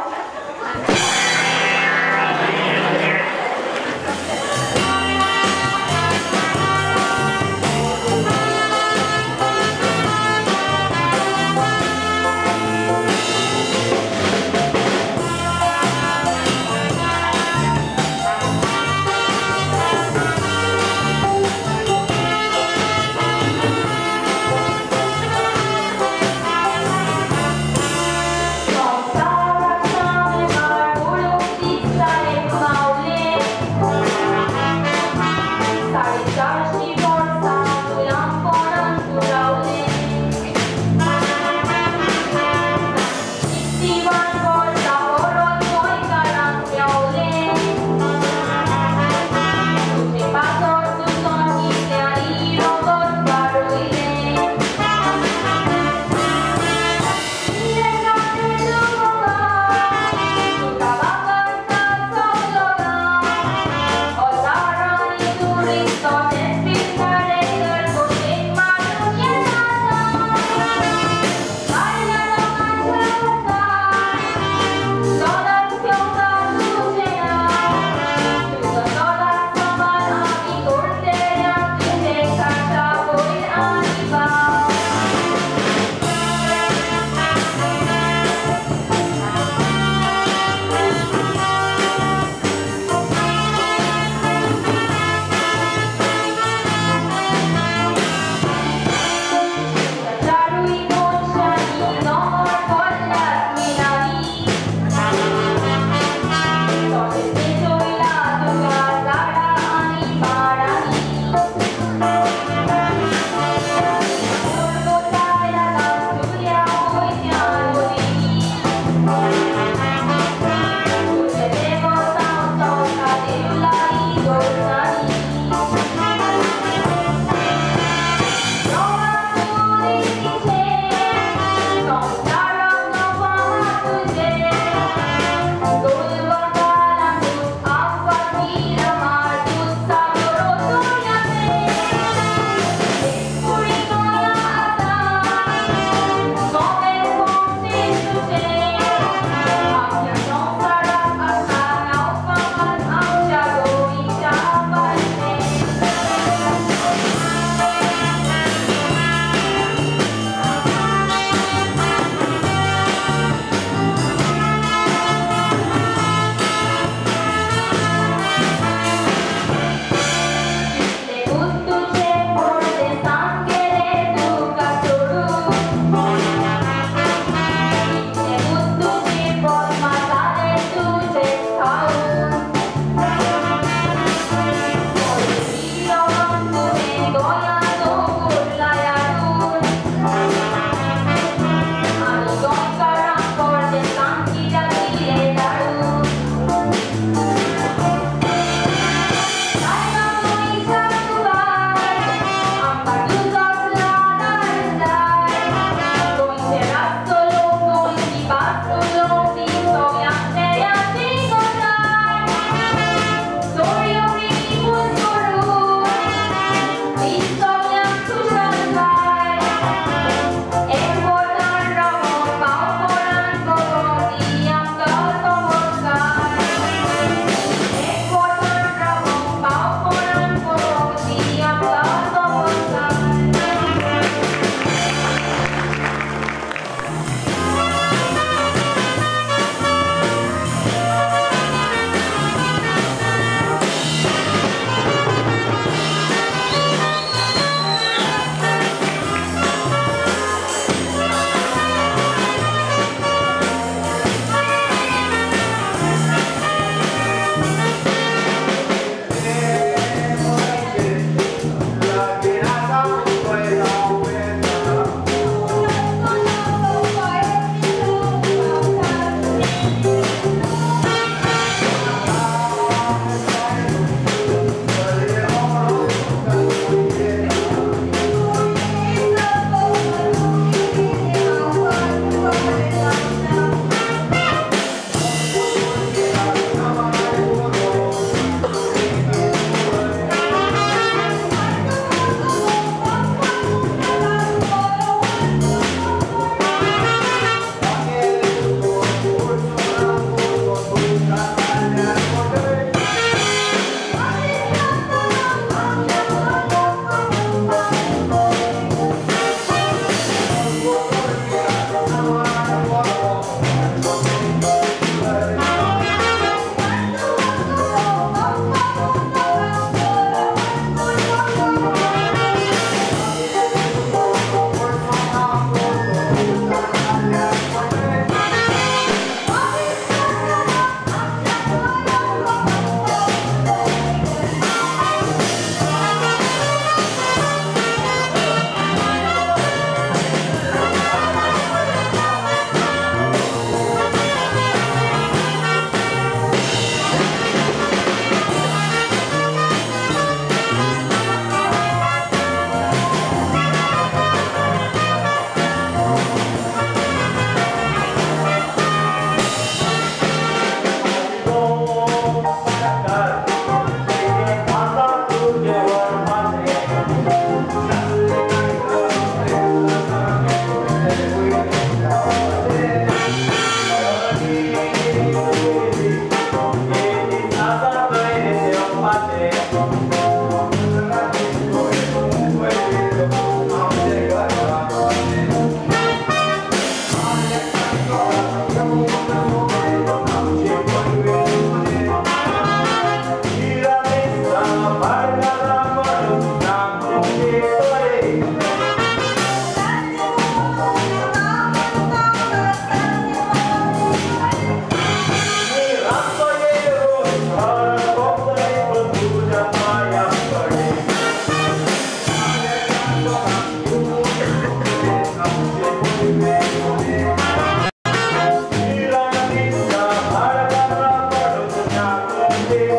Thank you.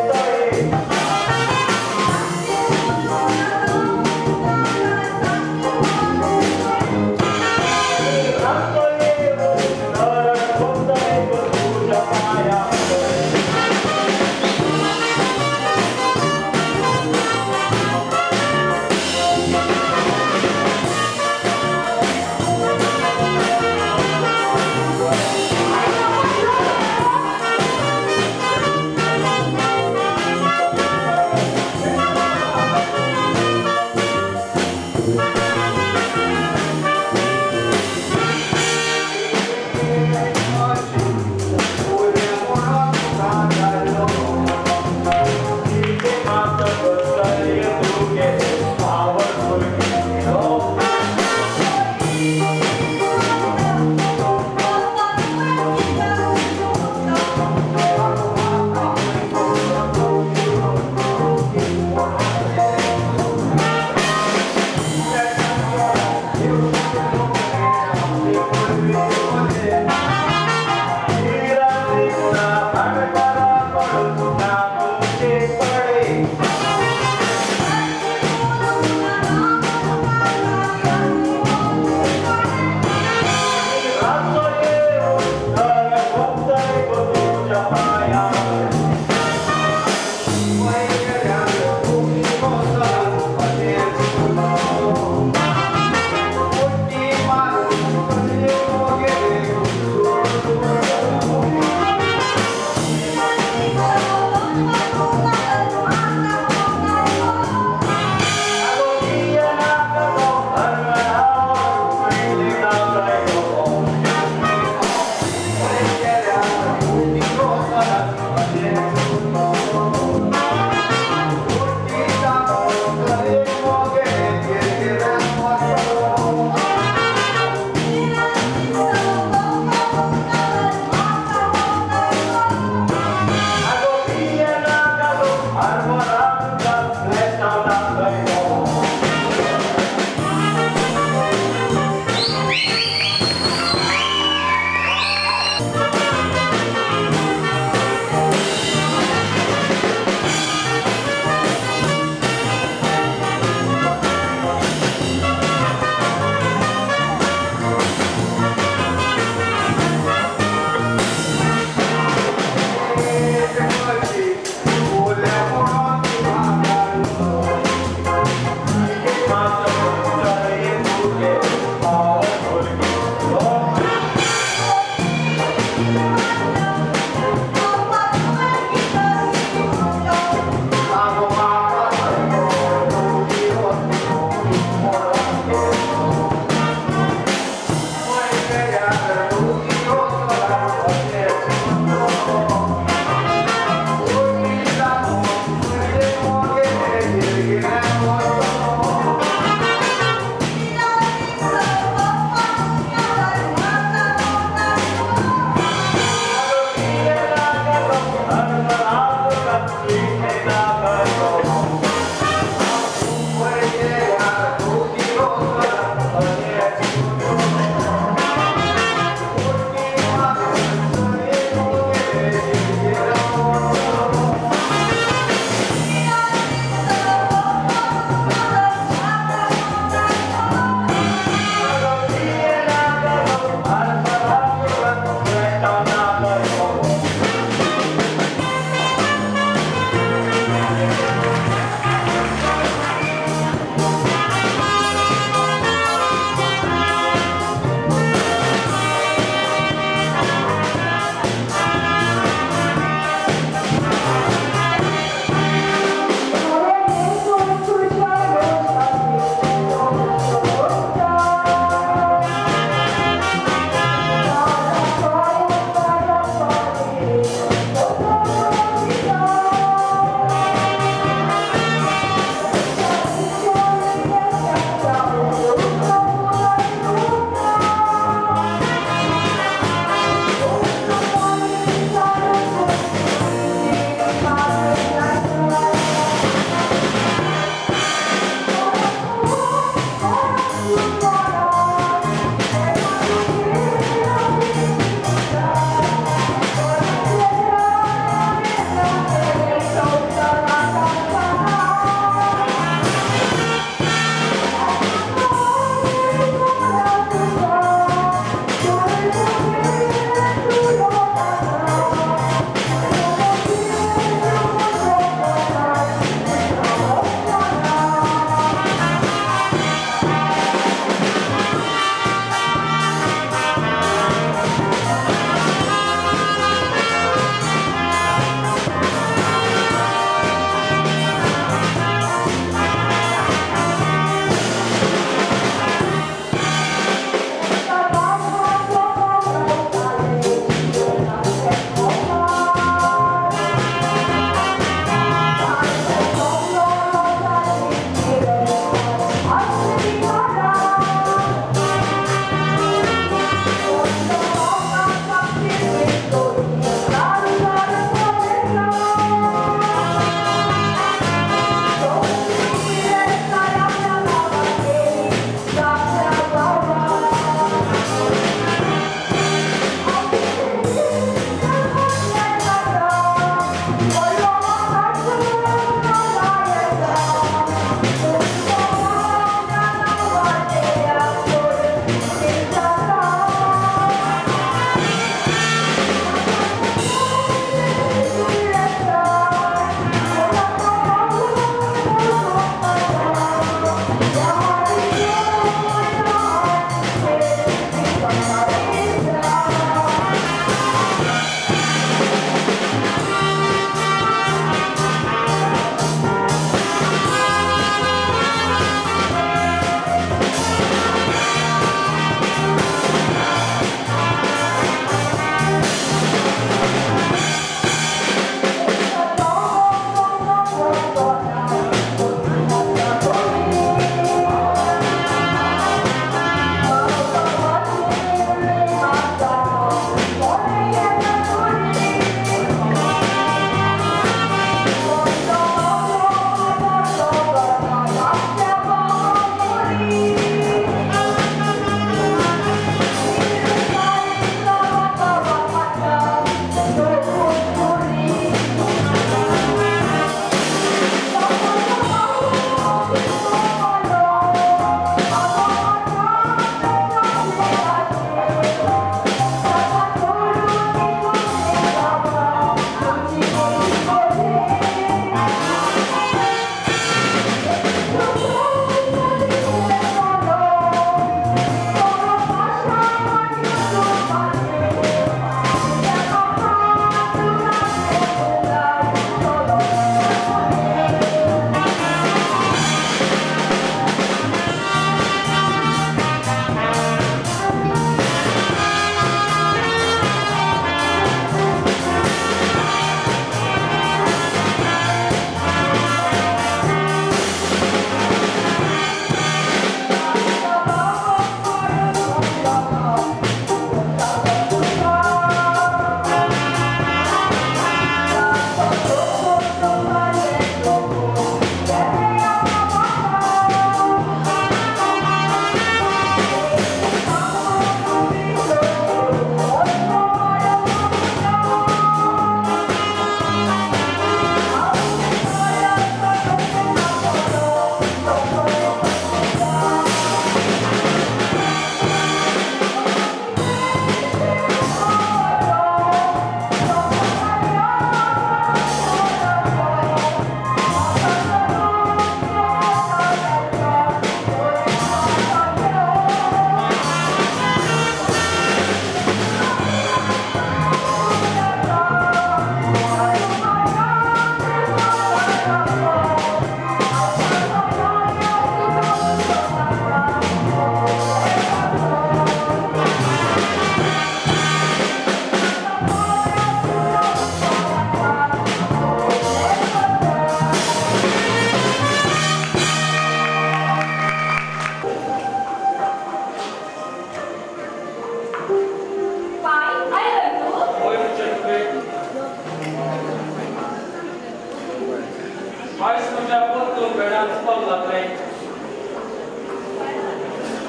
आयज तुज्या परतून वेळान चल लागलें.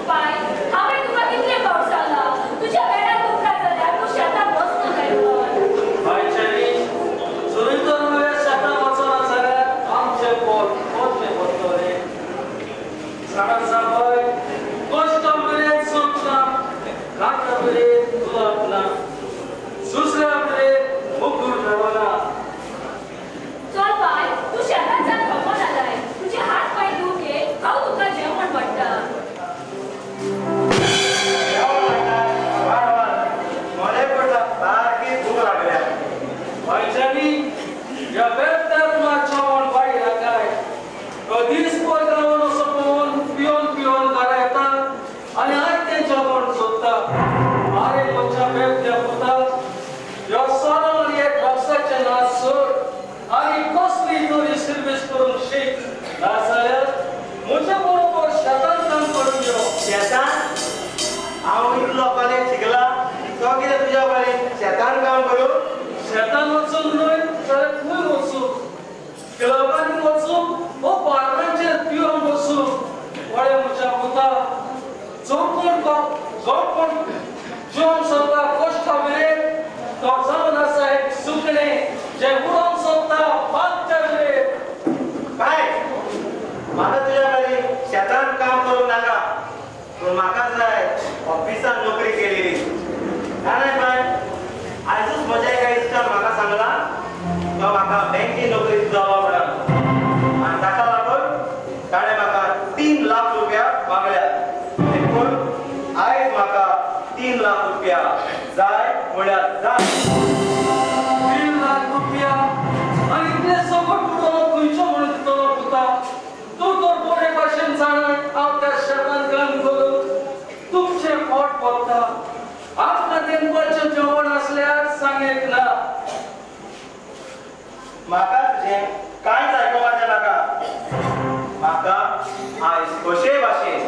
बाय, हांवें तुका कितले फावट सांगलां, तुज्या वेळार उपरांत जाल्यार तूं शेतांत वचनाकाय म्हणून. बाय चेरी, जरी तर तुवें शेतांत वचना जाल्यार आमचें पोट पोटलें पडटलें. जाणा बाय, कश्टां मेरेन सूख ना, कांटा मेरेन गुलाब ना, सुसऱ्या मेरेन मुगूर मेळना. चल बाय, तूं शेतांत जावन थकून आलाय, तुजे हात पांय धुवन घे, हांव तुका जेवण वाडटा. मले पडटा सारकी भूक लागल्या. बाय चेरी, ह्या बेबद्याक मात जेवण वाडिना काय. दीसभर गांवान असो पळोवन पिवन पिवन घरा येता आनी आज तें जेवण सोदता. आरे म्हज्या बेबद्या पुता, ह्या सोरो आनी एक ड्रग्साचें नाच सोड आनी कसली तरी सर्वीस करूंक शीक, नाजाल्यार म्हजे बरोबर शेतांत काम करून यो. शेतान? हांव इतलो कॉलेज शिकला तो कितें तुज्या कडेन शेतान काम करूं? शेतान वचूंक न्हय जाल्यार खंय वचूं? क्लबांनी वचूं वो बार्रांचेर पिवंक वचूं? पळय म्हज्या पुता, जो कोण जेवण सोदता कश्टा मेरेन तो जावन आसा एक सुकणें जें उडोवंक सोदता पांचच्या मेरेन. बाय, म्हाका तुज्या कडेन शेतान काम करूंक नाका, पूण म्हाका जाय ऑफिसान नोकरी केलेली. जाणाय बाय, आयजूच म्हज्या एका इश्टान म्हाका सांगलां तो म्हाका बँकेन नोकरी दितलो म्हणून, आनी ताका लागून ताणें म्हाका 3 लाख रुपया मागल्या. देखून आयज म्हाका 3 लाख रुपया जाय म्हळ्यार जाय. 3 लाख रुपया आनी इतले सगट उडोवंक खंयचो म्हणून दितलो पुता? तूं तर बरे भाशेन जाणा हांव त्या शेतान काम करून तुमचें पोट भरता. आमकां दनपारचें जेवण आसल्यार सांगेक ना. म्हाका तुजें कांयच आयकुपाचें नाका. म्हाका आयज कशेय भाशेन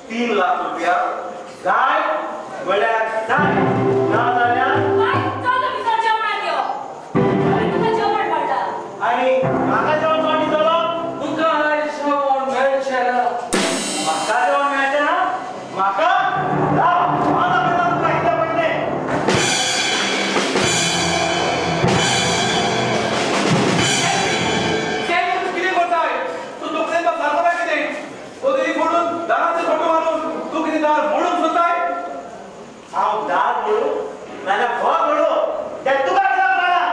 3 लाख रुपया जाय म्हळ्यार जाय, ना जाल्यार बाय, चल तूं भितर जेवणाक यो, हांवें तुका जेवण वाडलां. आनी म्हाका जेवण कोण दितलो? तुका आयज जेवण मेळचें ना. म्हाका जेवण मेळचें ना? म्हाका राव, हांव दाखयता तुका कितें पडलें. सॅली, तूं कितें करताय? तूं तकलेन सारको काय कितें? वदरी फोडून दाराचेर फोटो मारून तूं कितें दार मोडूंक सोदताय? हांव दार मोडूं नाजाल्यार घर मोडूं तें तुका कित्याक कळना?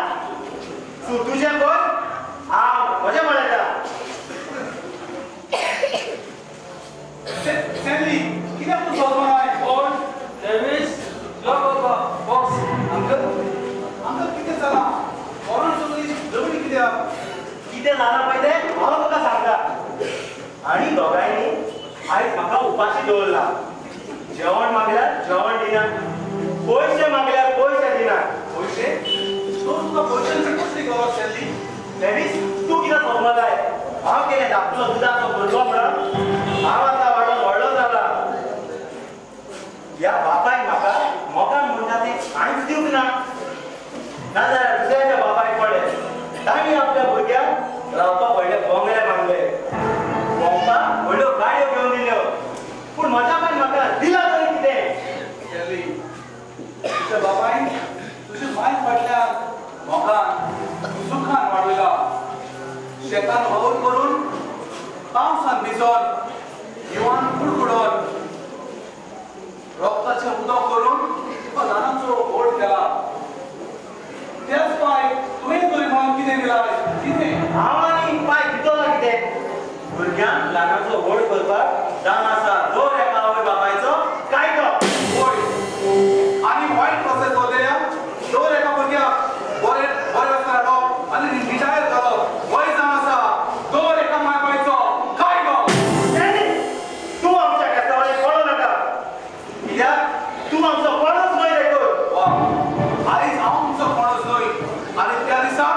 तूं तुजें कर, हांव म्हजें पळयता. सॅली, कित्याक तूं सोदनाय? कोण? डेवीस, यो बाबा, बस. अंकल, अंकल कितें जालां? पोरान सगळी झगडी कित्याक? कितें जालां पळय तें हांव तुका सांगता. आनी दोगांयनी आयज म्हाका उपाशी दवरला. जेवण मागल्यार जेवण दिना, पयशे मागल्यार पयशे दिना. पयशे? तर तुका पयशांची कसली गरज सॅली? डेवीस, तूं कितें समजलाय? हांव कितें धाकटलो दुदाचो भुरगो म्हणून? हांव आतां वाडोन व्हडलो जाला. ह्या बापायन म्हाका मोगान म्हणटा तें कांयच दिवंक ना. नाजाल्यार दुसऱ्याच्या बापायक पळय, तांणी आपल्या भुरग्यांक रावपाक व्हडले बंगले बांदले, भोंवपाक व्हडल्यो गाडयो घेवन दिल्यो, पूण म्हज्या बापायन म्हाका दिलां तरी कितें? सॅली, तुज्या बापायन तुजे माय फाटल्यान मोगान सुखान वाडयला. शेतान वावर करून, पावसान भिजोन, हिंवान कुडकुडोन, रोगताचें उदक करून तुका ल्हानाचो व्हड केला. त्याच पाय तुवें तरी म्हाका कितें दिलाय? कितें? हांव आनी पाय दितलो कितें? भुरग्यांक ल्हानाचो व्हड करपाक जावन आसा दर एका आवय बापायचो कायदो. होय, आनी वायट प्रोसेस वतल्या दर एका भुरग्याक बरें बरें आसतना हाडप आनी रिटायर घालप वय जावन आसा दर एका माय बापायचो कायदो. तूं आमच्या केसावाले पडो नाका, कित्याक तूं आमचो कोणूच न्हय रे. वा, आयज हांव तुमचो कोणूच न्हय. आनी त्या दिसा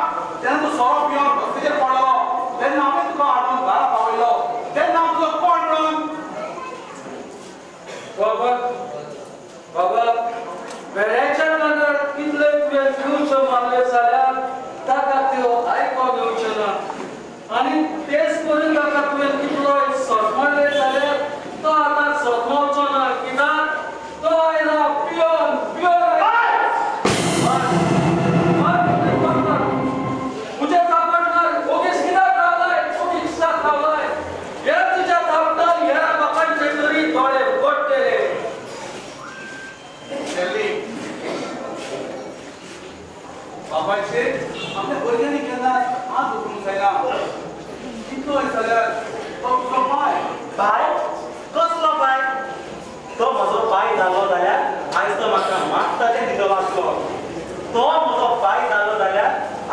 जेन्ना तूं सोरो पिवन रस्त्याचेर पडलो तेन्ना हांवें तुका हाडून घरा पावयलो, तेन्ना हांव तुजो कोण म्हणून? बाबा, बाबा, वेळेच्या नगर कितले तुवें पिवच्यो मारल्यो जाल्यार ताका त्यो आयकोंक येवच्यो ना. आनी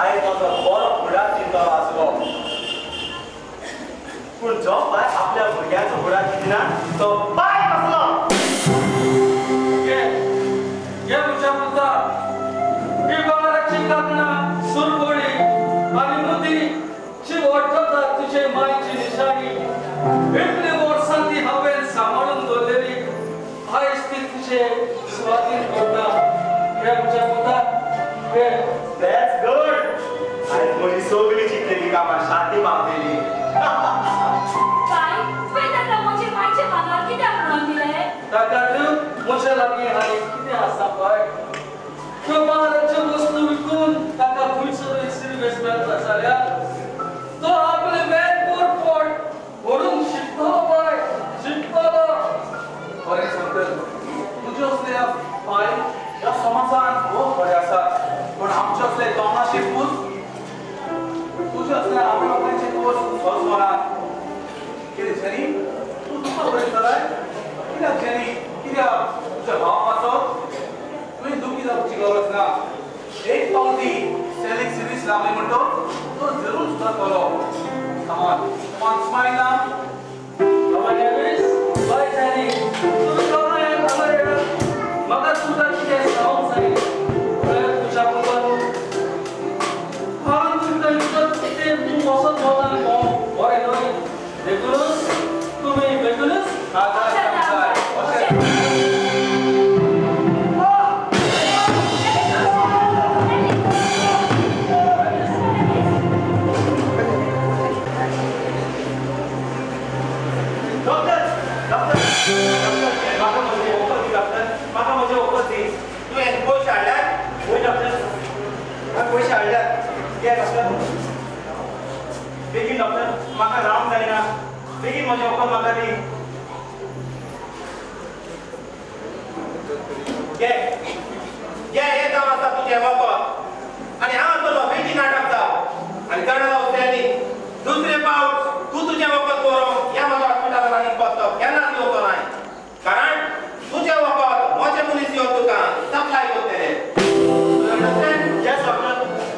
आयज म्हजो बरो फुडार चिंतलो आसलो. पूण जो पाय आपल्या भुरग्याचो फुडार चिंतना तो पाय कसलो? घे म्हज्या पुता, ही भांगराची कांकणां, सुरबोळी आनी मुदी जी वळखता तुजे मायची निशाणी. इतली वर्सां ती हांवें सांबाळून दवरलेली, आयज ती तुजे स्वाधीन करता. घे म्हज्या पुता, घे. That's good. आयज म्हजी सगळी चिंतलेली कामां शांती पावतली. बाय, तुवें ताका म्हजे मायचे भांगर कित्याक म्हणून दिलें? ताका म्हज्या लागीं आनी कितें आसा पळय, त्यो भांगराच्यो वस्तू विकून ताका खंयसरूय सिरवेस मेळटा जाल्यार तो आपलें वेलपूर पोट भरून शिकतलो पळय, शिकतलो. खरें सांगता, तुजे असले पाय ह्या समाजान खूब बरे आसात, पूण आमचे असले तोंडाशी पूस तुजे असले आवय बापायचे कोस सहज मनात. कितें जेनी, तूं तुका बरें चलय? कित्याक जेनी, कित्याक तुज्या भाव पासत तुवें दुखी जावची गरज ना. एक पावटी सेलीक सिरीस लागली म्हणटो तो जरूर सुदारतलो. कमान कमान, स्मायल ना. बाबा डेवीस, बाय जेनी, तुमी दोगांय हांगा येयात. म्हाका तुमकां कितें सांगूंक जाय. पळय तुज्या पुतान हांव तुमकां कितें तूं वचत वतान भोंवप बरें न्हय, देखूनच तुमी बेगीनच डॉक्टर, डॉक्टर, डॉक्टर, म्हाका म्हजें वखद दी. डॉक्टर, म्हाका म्हजें वखद दी. तुवें पयशे हाडल्यात? वय डॉक्टर, हांवें पयशे हाडल्यात. घे डॉक्टर, बेगीन डॉक्टर, म्हाका रावंक जायना. बेगीन म्हजें वखद म्हाका दी. घे घे, हें जावन आसा तुजें वखद. आनी हांव आसतलो बेगीन नाटक जाव आनी जाणा जाव सॅली, दुसरे पावट तूं तुजें वखद बरोवंक ह्या म्हज्या हॉस्पिटलान आनी पत्तो केन्नाच येवचो नाय, कारण तुजें वखद म्हजे मनीस येवन तुका सप्लाय करतले. You understand? Yes doctor,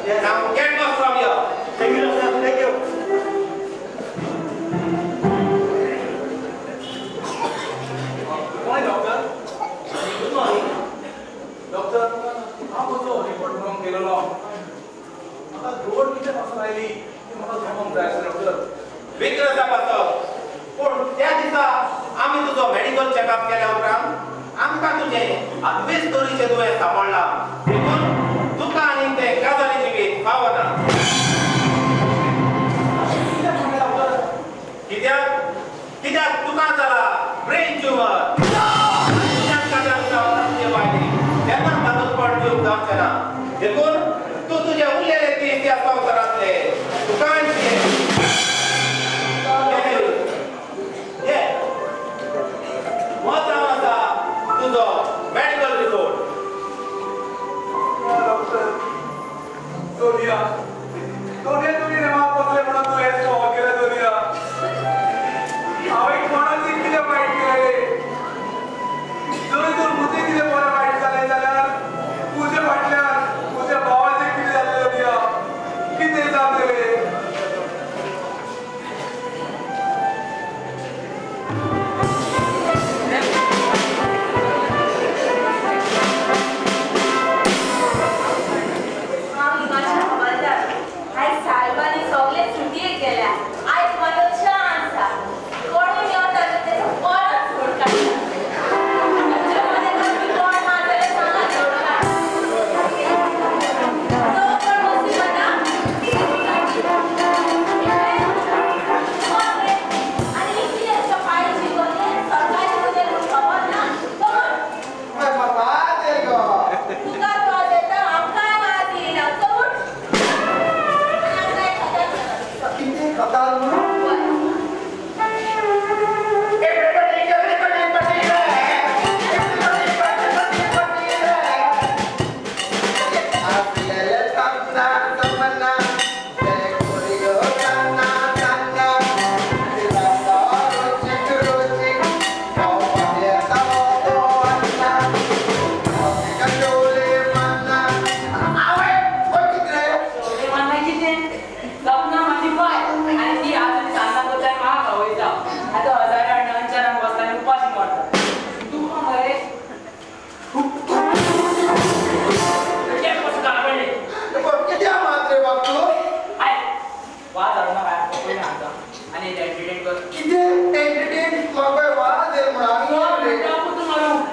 yes. Now get lost from here. Thank you doctor, thank you. Good morning doctor. Good morning. Doctor, हांव म्हजो रिपोर्ट बरोवंक गेलेलो. म्हाका गोड कितें पासून आयली ती म्हाका जमोवंक जाय आसलें डॉक्टर. विक्रसा पासत, पूण त्या दिसा आमी तुजो मेडिकल चॅकअप केल्या उपरांत आमकां तुजें आदवेस तरेचें दुयेंस सांपडलां, देखून तुका आनी तें गजाली जिवीत फावना. कित्याक म्हणलें डॉक्टर? कित्याक? कित्याक तुका जाला ब्रेन ट्युमर. तुज्यान काजार जावन तुजे बायलेक तेन्ना दादोसपण दिवंक जावचें ना, देखून तूं तुजे उरलेले दीस ह्या संवसारांतले तुका हो जावन आसा तुजो medical report. Doctor, Doniya, Doniya, तुमी म्हाका कसलें म्हणून तूं हें सवाल केलें दोनिया? हांवें कोणाचें कितें वायट केलें? जरी तर म्हजें कितें बरें वायट जालें जाल्यार तुजे फाटल्यान म्हज्या भावाचें कितें जालें दोनिया? कितें जातलें? वाज हाडूं नाका पयलीं सांगता आनी एंटरटेन कर. कितें एंटरटेन म्हाका वाज येयलो म्हणून मारू.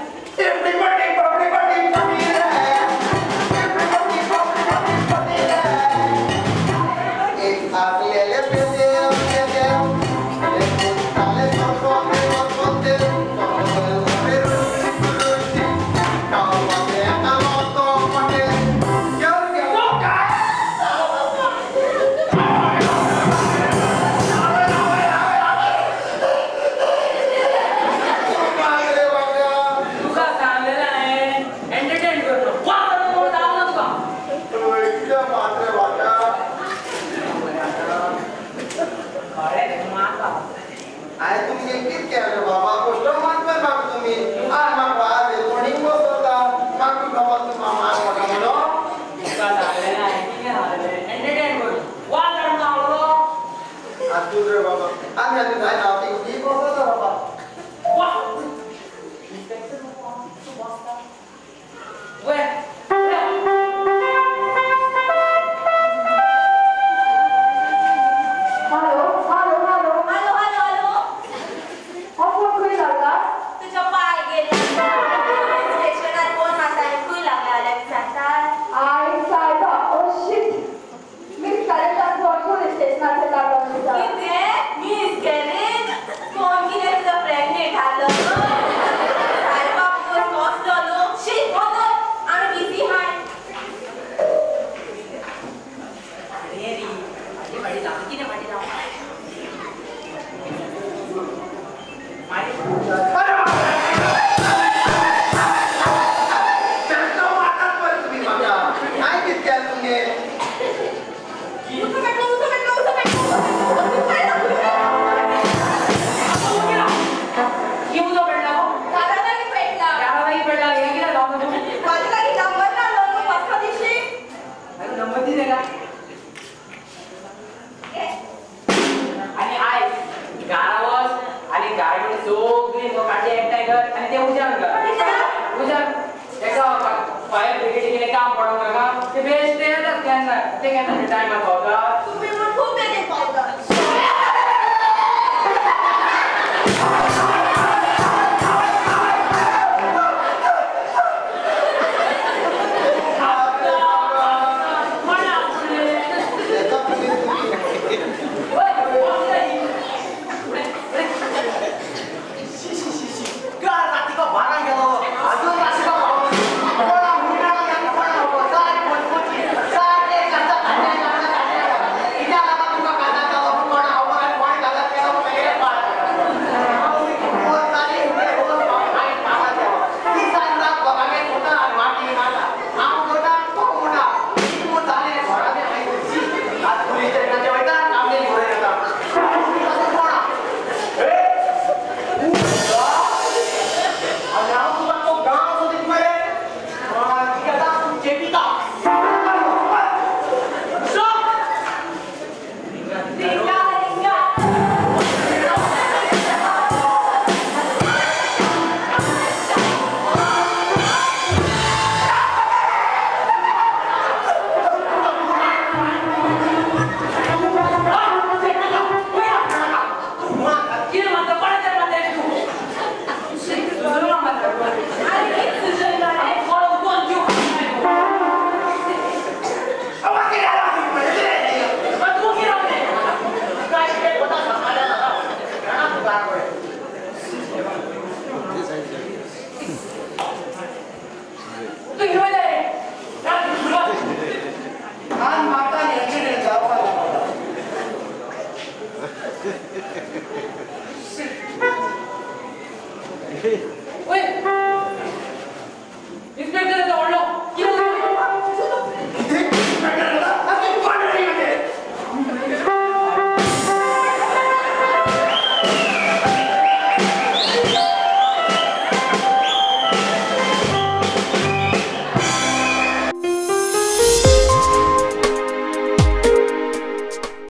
Wait.